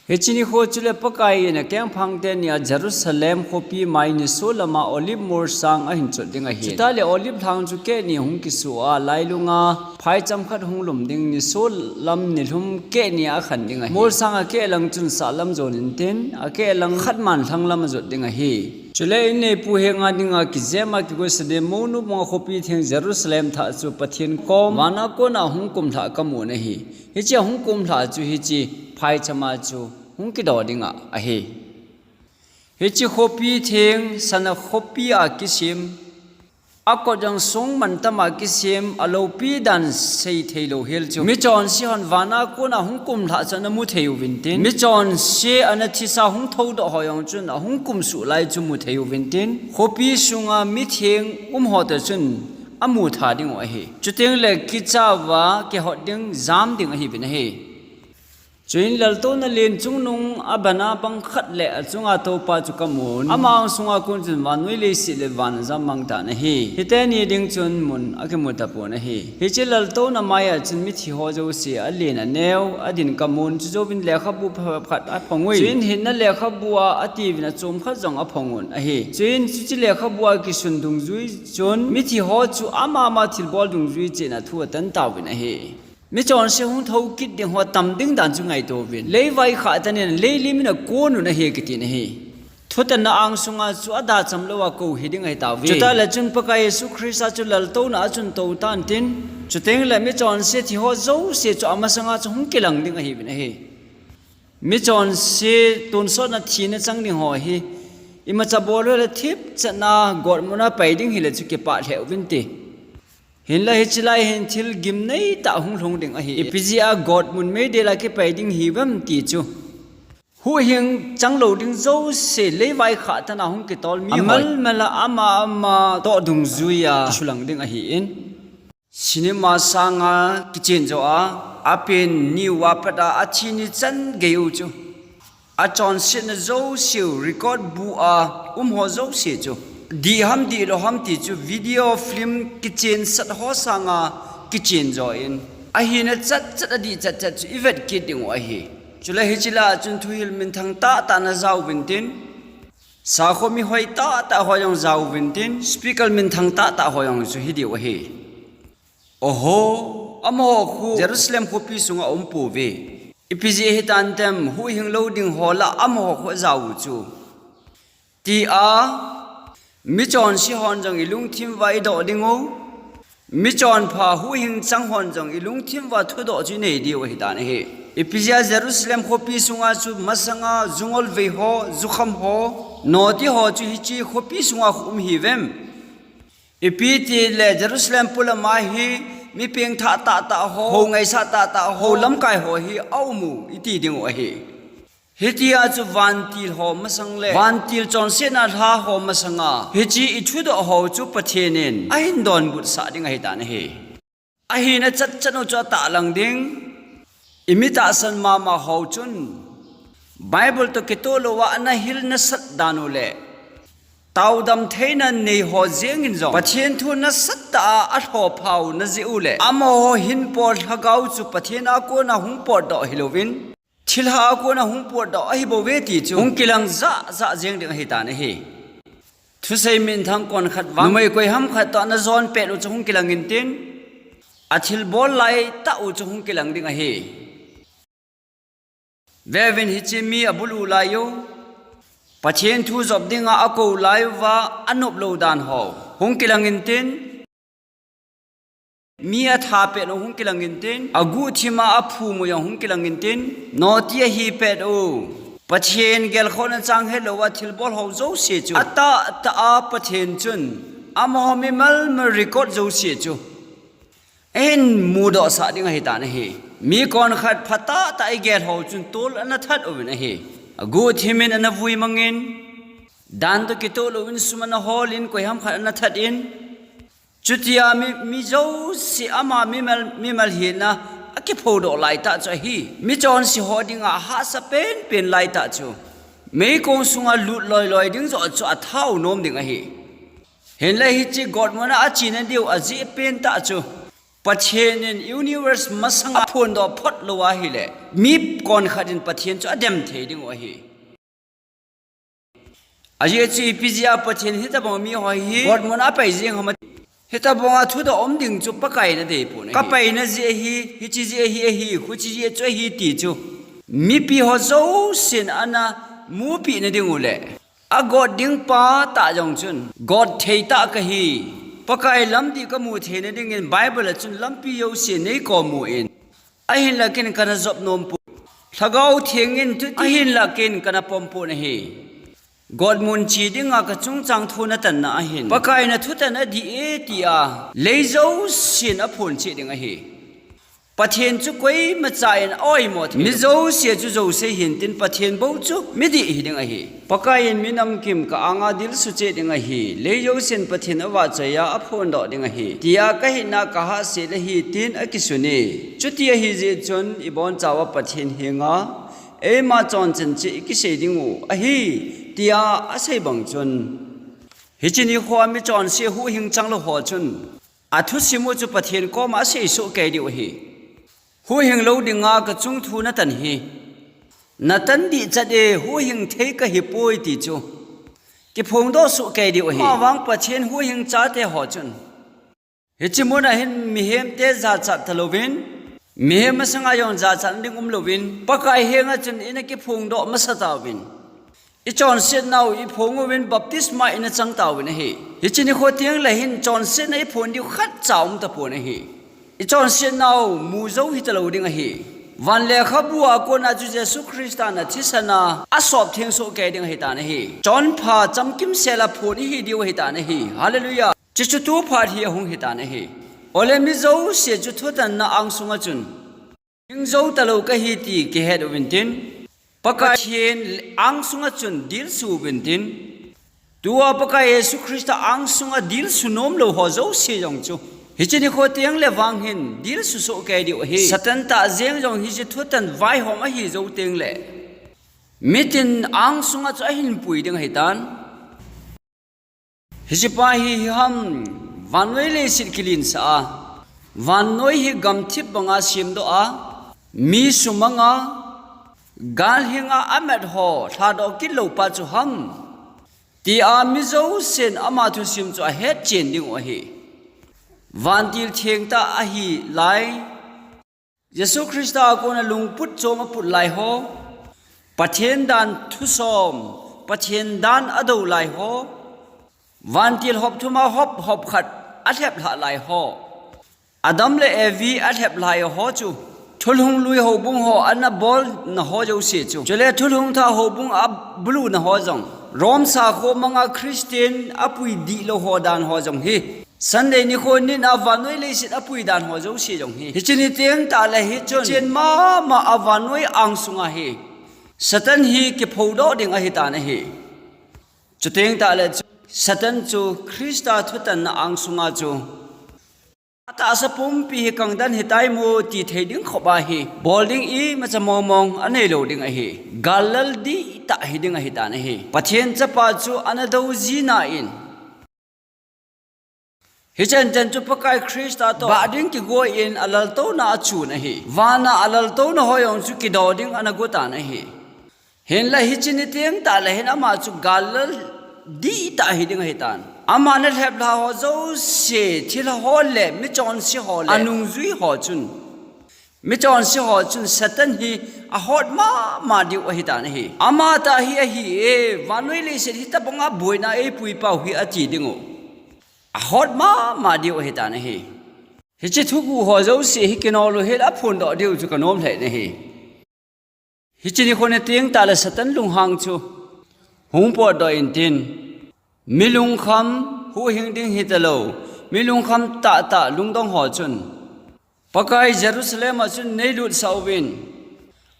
Hiche nikho chule Pakai in akengphang teni a Jerusalem khopi mai niso lama Olive molsang ahin chot ding ahi. Chuteng le Olive lhang chu keh ni hung kisu a, lailunga phaicham khat hung lum ding, niso lam nilhum keh ni a akhen ding ahi. Molsang akeh lang chun sahlam jon intin, akeh lang khat man lhanglam ajot ding ahi. Chule inneipu henga dinga kijema kigosa dem monu banga khopi theng Jerusalem thah chu Pathen kom vana kona ahung kumlhah kamun ahi. Hiche ahung kumlhah chu hiche phaichama chu hung kidoh dinga ahi. Hiche khopi theng sana khopi a kisem, akot jong song mantama kisem, aloupi dan seithei lou hel chu michonse hon vana kona hung kumlhah chu ana muthei uvin tin, michonse ana thisa hung thoudoh ho jong chun ahung kumsuh lai chu muthei uvin tin, khopi sunga mitheng um ho toh chun amutha ding u ahi. Chuteng le kicha uva kihot ding, jam ding ahiuvin ahi. Chuin laltouna len chungnung abana bang khat le achunga toupa chu kamun, ama angsunga kon chun vannoi leiset le van ajam mang tan ahi. Hiteni ding chun mun akimu tapon ahi. Hiche laltouna maiya chun mithi ho jouse alen aneo adin kamun, chujouvin lekhabu pha-, phat aphongui. Chuin hinna lekhabu a atiuvin achom khat jong aphongun ahi. Chuin chuche lekhabu a kisun dungjui chun mithi ho chu ama ama thilbol dungjui cheh in athu atan tauvin ahi. Michonse hung thou kit ding ho tam ding dan chu ngaito uvin. Lei vaikhah tah in, lei lim in akonun ahi kiti ahi. Thutanna angsunga chu adacham louva kou hiding ahi tauve. Chuteng le chun Pakai Jesu Christa chu laltouna a chun tou tan tin, chuteng le michonse thi ho jouse chu amasanga chu hung kilang ding ahiuvin ahi. Michonse tonsotna thina chang ding ho hi imacha bol lou le thipchetna gotmun a pai ding hile chu kipah lheh uvin ti. Hinla hiche lai hin thil gimnei tah hung lhung ding ahi. Ipi jeh a gotmun meidil a kipai ding hiuvem ti chu. Huhhing chang lou ding jouse lei vaikhah tah in ahung kitol mi hoi, amal mal a ama ama toh dungjuia kisulang ding ahin. Cinema sanga kichen jo a, apen ni uva pat a athi ni chan gei u chu, achonsetna jouseu record bu a um ho jouse chu, dih ham dihlou ham ti chu video film kichensat ho sanga kichen jo in, ahina chatchat adih chatchat chu ivet kit ding u ahi. Chule hiche lah a chun thuhil minthang tahtah na jauvin tin, sakho mi hoi tahtah ho jong jauvin tin, speaker minthang tahtah ho jong chu hidiu ahi. Oho, amaho khu Jerusalem khopi sunga aumpouve. Ipi jeh hitam, huhhing lou ding ho lah amaho khu ajao u chu, tia michonse hon jong ilungthim uva idoh ding u, michonpha huhhing chang hon jong ilungthim uva thudoh chu inei diu ahitan ahi. Ipi jeh a Jerusalem khopi sunga chu masanga jungol vei ho, jukham ho, noti ho chu hiche khopi sunga khu um hiuvem? Ipi tile Jerusalem polama hi mi pengthah tahtah ho, hou ngaisah tahtah ho, lamkai ho hi aum u iti ding u ahi. Hitia chu vantil ho masang le vantil chonsetna lha ho masanga hiche i thudoh ho chu Pathen in ahin donbut sah ding ahitan ahi. Ahina chatchat u chu atahlang ding. I mi tahsan mama ho chun Bible toh kitoh louva ana hil nasat dan u le taodam theina nei ho jeng in jong Pathen thu nasat tah a alhophau najeh u le amaho hinpo lhagao chu Pathen a kona hung potdoh hilouvin thilha a kona hung potdoh ahi bouve ti chu hung kilang jahjah jeng ding ahitan ahi. Thusei minthang konkhat vang numei koiham khat toh ana jon pet u chu hung kilang intin, athilbol laitah u chu hung kilang ding ahi. Veuvin hiche mi abulu lai u, Pathen thu jop dinga akou lai uva anop lou dan ho hung kilang intin, mi atha pet u hung kilang intin, aguhthima aphum u jong hung kilang intin, noti ahi pet u, Pathen gelkhohna chang helouva thilbol ho jouse chu atahtah a Pathen chun amaho mimal mal record jouse chu ahin mudoh sah ding ahitan ahi. Mi konkhat phatah tah a igel ho chun tol ana that uvin ahi. Aguhthim in ana vui mangin, dan toh kitoh louvin sum ana hol in koiham khat ana that in, chutia mi, mi jouse ama mimal, mimal hina akiphongdoh laitah chu ahi. Michonse ho dinga hahsa penpen laitah chu meikong sunga lut loiloi ding joh chu athau nom ding ahi. Hinla hiche gotmun a achena diu ajeh pentah chu Pathen in universe masanga aphondoh phot lou ahile mi konkhat in Pathen chu adem thei ding u ahi. Ajeh chu ipi jeh a Pathen hitobang miho hi gotmun a apai jeng ham, hitobang a thudoh um ding chu Pakai in adeipon ahi. Kapaina jeh hi, hiche jeh hi ahi, khuche jeh chu ahi ti chu mipi ho jousen ana mupeh na ding u le agot ding pa tah jong chun, got thei tah kahi, Pakai lamdih kamu theina dingin Bible a chun lampi jouse neikom un, ahinlah ken kana jop nompoi, Lhagao Theng in thuti ahinlah ken kana pompon ahi. Gotmun che dinga kachungchang thu natanna ahin Pakai in athutan adih e tia lei jousen aphon cheh ding ahi. Pathen chu koimacha in aoimo thei lou. Mi jouse chu jouse hintin Pathen bou chu midih hiding ahi. Pakai in mi namkim ka anga dilsu cheh ding ahi. Lei jousen Pathen avahchoi a aphondoh ding ahi, tia kahinna kahahsel ahi, tin akisun e. Chuti ahijeh chun ibonchauva Pathen henga eima chonchan cheh ikisei ding u ahi, tia asei bang chun, hiche nikhoa michonse huhhing changlou ho chun athusim u chu Pathen koma asei sohkei diu ahi. Huhhing lou dinga kachung thu natan hi, natan dihchat e, huhhing thei kahipoi ti chu kiphongdoh sohkei diu ahi. Amavang Pathen huhhing chate ho chun hiche muna hin mihemte jachat talouvin, mihem masanga jong jachatna ding umlouvin, Pakai henga chun ina kiphongdoh masa tauvin, ichonsetnau iphong uvin baptisma ina chang tauvin ahi. Hiche nikho tengle hin chonsetna iphon diu khatcha umtapon ahi. Ichonsetnau mujou hitalou ding ahi. Van lekhabua kona chu Jesu Christa in athisan a asop theng sohkei ding ahitan ahi. Chonpha chamkimsel a phon ihi diu ahitan ahi. Hallelujah. Chuchu tu phat hi ahung hitan ahi. Ole mi jouse chu thutanna angsunga chun hing jou talou kahi ti kihet uvintin, Pakai Pathen angsunga chun dilsu uvintin, tua Pakai Jesu Christa angsunga dilsu nomlou ho jouse jong chu hiche nikho tengle vang hin dilsu sohkei diu ahi. Satan tahjeng jong hiche thutan vaihom ahi jou tengle mitin angsunga chu ahin pui ding ahitan. Hichepa hi, hiham, vannoi leiset kilinsah a, vannoi hi gamthip banga semdoh a, mi sumanga, gal henga amat ho lhadoh kitlou pa chu ham, tia mi jousen ama thusim chu ahetchen dingu ahi. Vantil thengtah ahilai, Jesu Christa a kona lungput chom aput lai ho, Pathen dan thusom, Pathen dan adou lai ho, vantil hop thuma hop, hop khat alhep lhah lai ho, Adam le Evi alhep lai ho chu Thulhung lui houbung ho ana bolna ho jouse chu, chule thulhung thah houbung a buluna ho jong, Rome sakho manga Christian apui dihlou ho dan ho jong hi, Sunday nikho nina vannoi leiset apui dan ho jouse jong hi, hiche ni teng tahle hichun chen mama a vannoi angsunga hi Satan hi kiphodoh ding ahitan ahi. Chuteng tahle chu Satan chu Christa thutanna angsunga chu atahsa pumpi hi kangdan hitai mo ti thei ding khop a hi bol ding imacha mongmong aneilou ding ahi. Gal lal dihtah hiding ahitan ahi. Pathen Chapa chu ana dou jina in, hichan chan chu Pakai Christa toh bah ding kigo in alaltouna achun ahi. Vana alaltouna ho jong chu kido ding ana gotan ahi. Hinla hiche ni teng tahle hin ama chu gal lal dihtah hiding ahitan. Ama nalhep lha ho jouse, thilha ho le michonse ho le anungjui ho chun, michonse ho chun Satan hi ahot mama diu ahitan ahi. Amatah hi ahi e, vannoi leiset hitobanga boina eipui pau hi ati dingu. Ahot mama diu ahitan ahi. Hiche thuguh ho jouse hi kinol u hel aphondoh diu chu kanom lheh nahi. Hiche nikho ni teng tahle Satan lunghang chu hung potdoh intin, mi lungkham, huhhing ding hitalou, mi lungkham tahtah lungdong ho chun, Pakai Jerusalem a chun neilutsah uvin,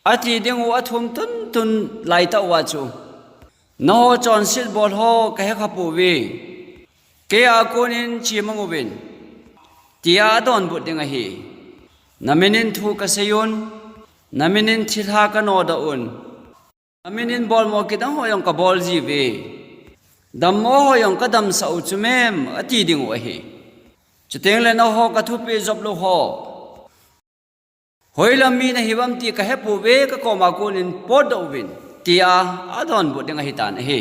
ati dingu athum tuntun laitah uva chu, nangho chonset bol ho kahekha pouve, keia konin chemang uvin, tia adonbut ding ahi. Naminin thu kasei un, naminin thilha kanodoh un, naminin bolmo kidang ho jong kabol jiuve, dammo ho jong kadamsah u chu mem, ati dingu ahi. Chutengle nangho kathupeh joplou ho, hoilam mi nahiuvem ti kahepouve, kakoma konin potdoh uvin, tia adonbut ding ahitan ahi.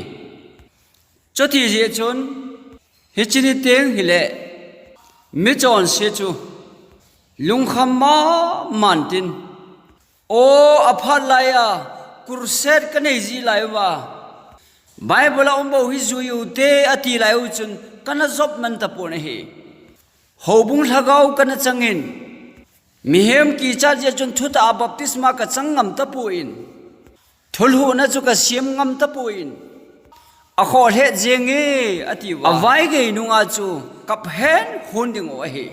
Chuti jeh chun, hiche ni teng hile, michonse chu lungkham mama intin, o, aphat laiya crusade kanei ji lai uva, Bible a umbou hi jui ute ati lai u chun kana jop man tapon ahi. Houbung lhagao kana changin, mihem kichat jeh chun thutah a baptisma kachang ngam tapon, thulhuhna chu kasem ngam tapon, akhoh lheh jenge atiuva, avaigei nunga chu kap hen khon dingu ahi.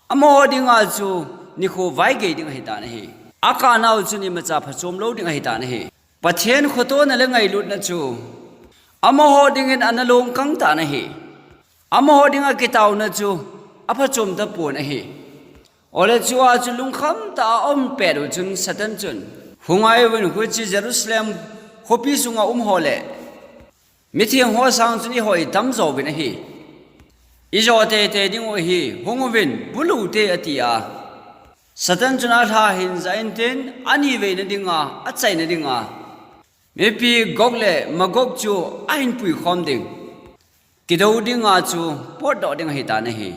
Amaho dinga chu nikho vaigei ding ahitan ahi. Akah nau chun imacha phachom lou ding ahitan ahi. Pathen khotona le ngailutna chu amaho dingin ana longkang tan ahi. Amaho dinga kitaona chu aphachom tapon ahi. Ole chua chu lungkham tah a aum pet u chun Satan chun, hungai uvin, huche Jerusalem khopi sunga um ho le mitheng ho sang chun ihoi tamjo uvin ahi. Ijo teitei dingu ahi, hung uvin, bulu te, atia, Satan chun alha hin jah intin, aniveina dinga, achaina dinga, mipi Gog le Magog chu ahin puikhom ding, kidou dinga chu potdoh ding ahitan ahi.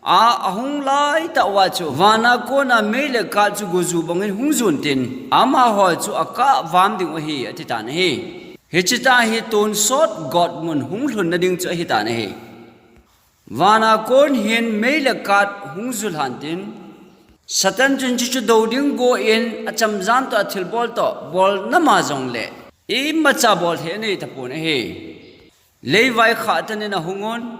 A, ahung laitah uva chu vana kona mei le kath chu goju bangin hung jun tin, amaho chu akah vam dingu ahi, atitan ahi. Hiche tah hi tonsot gotmun hung lhunna ding chu ahitan ahi. Vana kon hin mei le kath hung ju lhan tin, Satan chun chuchu dou ding go in, achamjan toh, athilbol toh, bolna ma jongle imacha bol thei anei tapon ahi. Leivai khah tanin ahung un,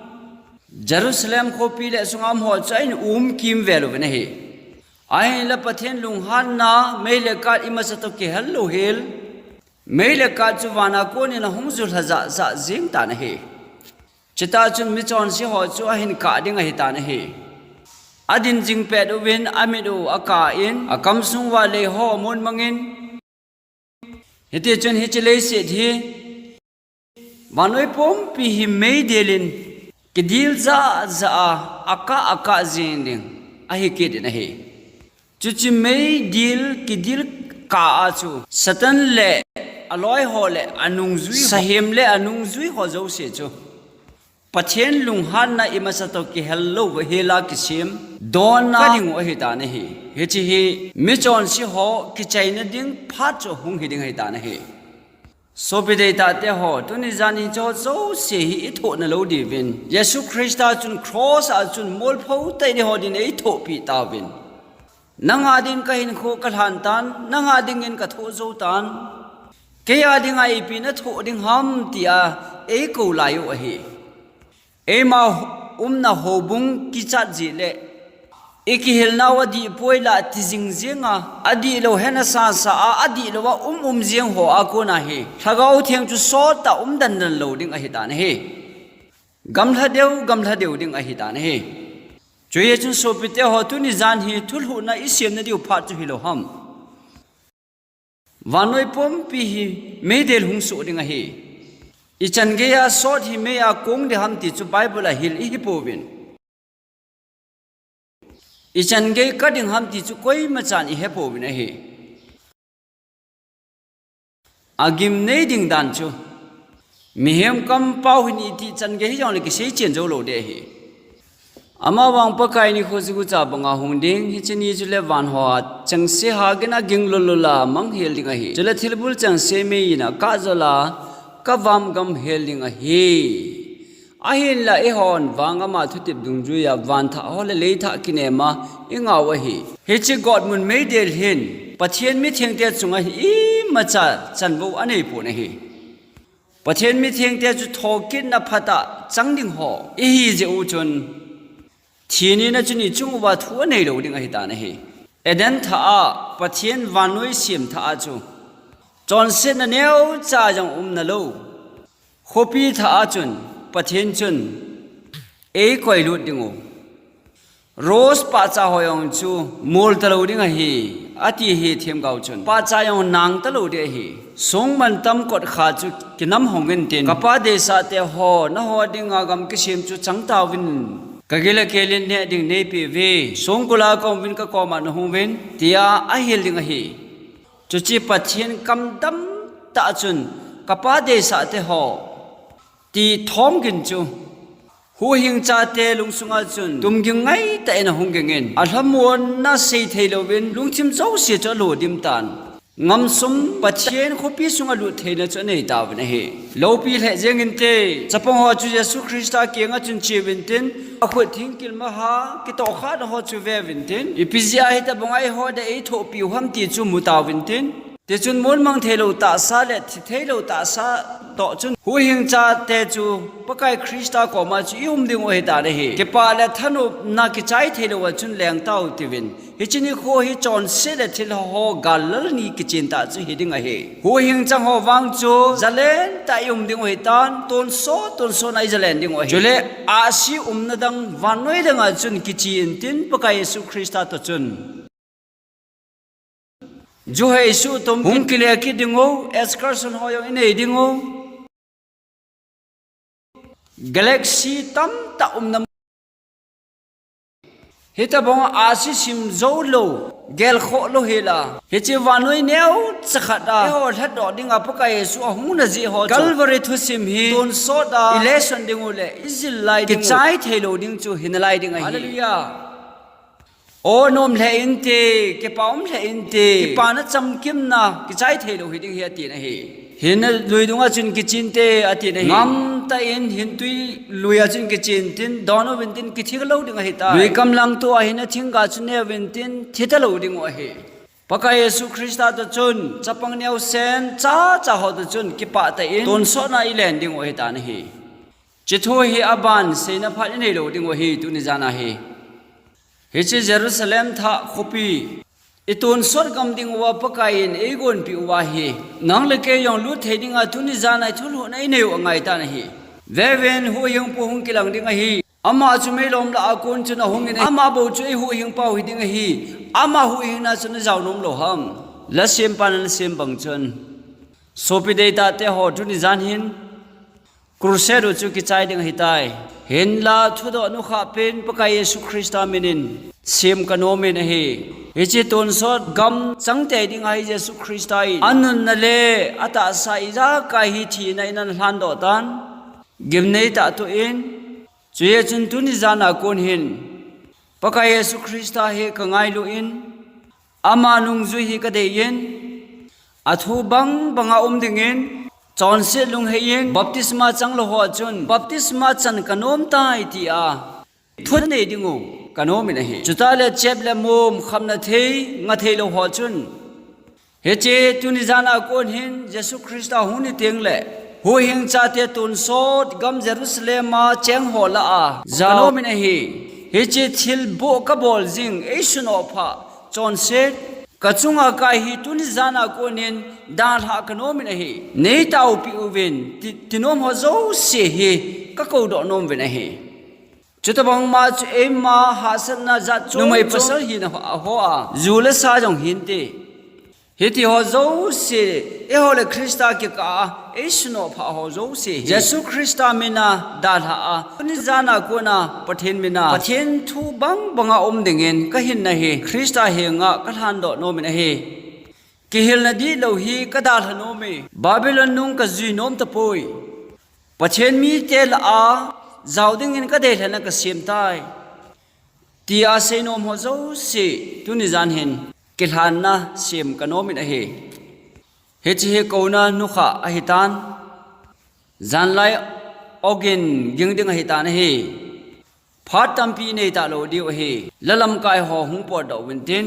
Jerusalem khopi le sunga um ho chu ahin um kimvel uvin ahi. Ahinla Pathen lunghanna mei le kath imacha toh kihel lou hel, mei le kath chu vana konin ahung ju lha jahjah jeng tan ahi. Chutah chun michonse ho chu ahin kah ding ahitan ahi. Adin jing pet uvin amit u akah in, akamsung uva lei ho amun mangin, hitichun hiche leiset hi, vannoi pumpi hi meidil in kidil jahjah a, akah akah jeng ding ahi kit in ahi. Chuche meidil kidil kah a chu Satan le aloi ho le anungjui ho, sahem le anungjui ho jouse chu Pathen lunghanna imacha toh kihel lou hela kisem donna dingu ahitan ahi. Hiche hi michonse ho kichaina ding phat chu hung hiding ahitan ahi. Sopi deitahte ho, tuni jan hiche ho jouse hi ithohna lou diuvin, Jesu Christa chun cross a chun molpho tah in eiho din eithohpi tauvin, Nanga dingin kahinkho kalhan tan, nanga dingin kathoh jou tan. Keija dinga ipi nathoh ding ham tia eikou lai u ahi. Eima umna houbung kichat jeh le ikihilnau adih poi la ti jing jing a, adih lou hena sasa a, adih lou a um um jing ho a kona hi Lhagao Theng chu sot a um dan dan lou ding ahi tan ahi. Gamlha deu, gamlha deu ding ahi tan ahi. Chuti chun sopite ho, tuni jan hi thulhuhna isemna diu phat chu hilou ham. Vannoi pumpi hi meidel hung soh ding ahi. Ichan geiya sot hi meiya kong ding ham ti chu Bible a hil ihi pouvin. Ichan gei kah ding ham ti chu koima chan ihe pouvin ahi. Agimnei ding dan chu mihem kampao hin iti chan gei hijongle kisei chen jou lou ding ahi. Amavang Pakai nikho chu gucha banga hung ding, hiche ni chule van hoa chengse hagin aging lul lul a mang hel ding ahi. Chule thilbul chengse mei in akah jol a kavam gam hel ding ahi. Ahinla eihon vang ama thutep dungjuiya van thah ho le lei thah kinem a ingah u ahi. Hiche gotmun meidel hin Pathen mithengte chunga hi imacha chanvo anei pon ahi. Pathen mithengte chu thokitna phat a chang ding ho ihi jeh u chun, thi nina chun ichung uva thu anei lou ding ahi tan ahi. Eden thah a Pathen vannoi sem thah a chu chonsetna neocha jong umna lou. Khopi thah a chun Pathen chun eikoi lut ding u. Rose pahcha ho jong chu mol talou ding ahi, ati hi themgao chun. Pahcha jong nang talou ding ahi. Songmantam kot kha chu kinam hong intin, kapa deisah te ho, nangho dinga gam kisem chu chang tauvin. Kagil a kelin neh ding neipeh uve. Songkul a kaum uvin, kakoma nahung uvin, tia ahil ding ahi. Chuche Pathen kamdam tah chun, kapa deisah te ho, ti thom gin chu huhhing chate lungsunga chun tumging ngaitah in ahung gingin, alhamonna seithei louvin lungthim jouse chu alo dim tan. Ngamsum Pathen khopi sunga lut theina chu anei tauvin ahi. Loupi lheh jeng inte, chapang ho chu Jesu Christa kianga chun che uvin tin, akhut thingkil maha kitohkhahna ho chu ve uvin tin, ipi jeh a hitobang a eiho dia eithopi u ham ti chu mu tauvin tin, tichun monmang theilou tahsa le thi theilou tahsa toh chun huhhing chate chu Pakai Christa koma chu ium ding u ahi tan ahi. Kipah le thanopna kichai theilou a chun leng tau tiuvin. Hiche nikho hi chonset le thilha ho gal lal ni kichen tah chu hiding ahi. Huhhing chang ho vang chu jalen tah ium ding u ahi tan, tonsot tonsot na ijalen ding u ahi. Chule ahsi umna dang vannoi danga chun kichen tin Pakai Jesu Christa toh chun. Ju hei suhtum hung kile kit ding u, excursion ho jong inei ding u. Galaxy tamtah umna. Hitobang a ahsi sim jou lou, gelkhoh lou hel a, hiche vannoi neocha khat a eiho lhatdoh dinga Pakai Jesu ahungna jeh ho chu Calvary thusim hi tonsot a ilesson ding u le ijil lai ding u, kichai theilou ding chu hinalai ding ahi. Hallelujah. O nom lheh inte, kipa um lheh inte, kipana chamkimna kichai theilou hiding ahi atin ahi. Hinna lui dunga chun kichen te atin ahi. Ngamtah in hintwi lui a chun kichen tin, don uvin tin, kithi lou ding ahitai. Lui kamlang tua hinna thingga chu ne uvin tin, thi talou ding u ahi. Pakai Jesu Christa toh chun chapang neosen chacha ho toh chun kipah tah in tonsot na ilen ding u ahi tan ahi. Hiche thu hi aban seina phat inei lou ding u ahi tuni jan a hi. Hiche Jerusalem thah khopi itonsot gam ding uva Pakai in eigonpeh uva hi nang le kei jong lut thei dinga tuni jan a thulhuhna inei u angai tan ahi. Ve uvin, huhhingpu hung kilang ding ahi. Ama chu meilom lah a kon chun ahung in, ama bou chu eihuhhingpau hiding ahi. Ama huhhingna chu najao nom lou ham? Lasempa nasem bang chun, sopi deitah te ho, tuni jan hin crusade u chu kichai ding ahitai. Hinla thudoh nukhah pen Pakai Jesu Christa min in sem kanom in ahi. Hiche tonsot gam chang tei ding ahi. Jesu Christa in anunna le atahsa ijakai hi thina in ana lhandoh tan. Gimnei tah toh in, chuti chun tuni jan a kon hin Pakai Jesu Christa hi kangailu in, ama nungjui hi kadei in, athu bang banga um dingin, chonset lunghei in, baptisma chang lou ho chun baptisma chan kanom tai tia thunei ding u, kanomin ahi. Chuteng le chep le mom, khamna thei, nga thei lou ho chun, hiche tuni jan a kon hin Jesu Christa hung ni teng le, huhhingpu chate tonsot gam Jerusalem a cheng ho lah a, ja kanomin ahi. Hiche thilboh kabol jing, eisunoh pha, chonset, kachunga kai hi tuni jan a kon in dalhah kanomin ahi. Nei taopi uvin, ti, tinom ho jouse hi kakou doh nom uvin ahi. Chutobang ma chu eima hahsatna jat chu numei pasal hina ho a, ju le sa jong hinte. Hiti ho jouse, eiho le Christa kikah a eisunoh pha ho jouse hi Jesu Christa mina dalhah a, tuni jan a kon a Pathen mina, Pathen thu bang banga um dingin kahin nahi, Christa henga kalhan doh nomin ahi. Kihilna dihlou hi kadalha nome, Babylon nung kajui nom tapoi. Pathen mite lah a jao dingin kadeilhenna kasem tai, tia seinom ho jouse tuni jan hin kilhanna sem kanomin ahi. Hiche hi kouna nukhah ahitan, janlai ogin ging ding ahitan ahi. Phat tampi nei talou diu ahi. La lamkai ho hung potdoh uvin tin,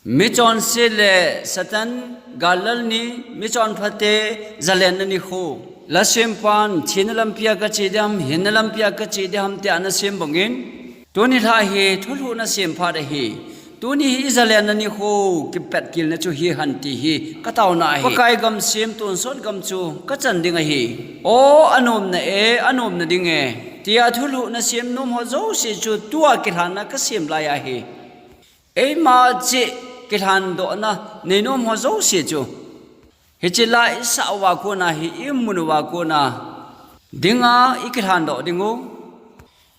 michonse le Satan gallal ni, michonphate zalenna nikho. Lasempan, thina lampia kache diham, hinna lampia kache diham tia anasem bangin, tuni lha hi thulhuhna sem phat ahi. Tuni hi izalenna nikho, kipetkilna chu hihen ti hi kataona ahi. Pakai gam sem tonsot gam chu kachan ding ahi. O anomna e, anomna ding e, tia thulhuhna sem nom ho jouse chu tua kilhanna kasem lai ahi. Eima cheh kilhandohna nei nom ho jouse chu, hiche la isah uva kona hi, imun uva kona dinga ikilhandoh dingu.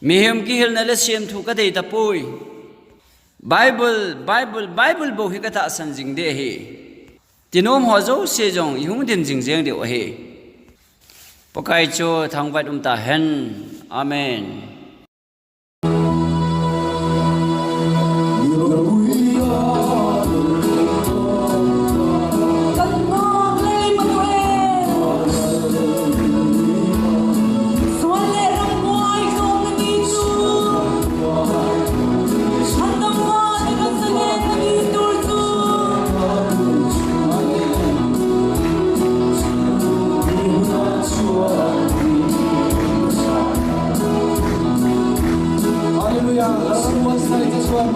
Mihem kihilna le semthu kadei tapoi. Bible, Bible, Bible bou hi katahsan jing ding ahi. Tinom ho jouse jong ihung din jing jeng diu ahi. Pakai chu thangvah in umtahen. Amen. Hallelujah. Let's go on stage as well.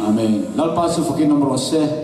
Amen. Lalpa chu phatthei in umhen.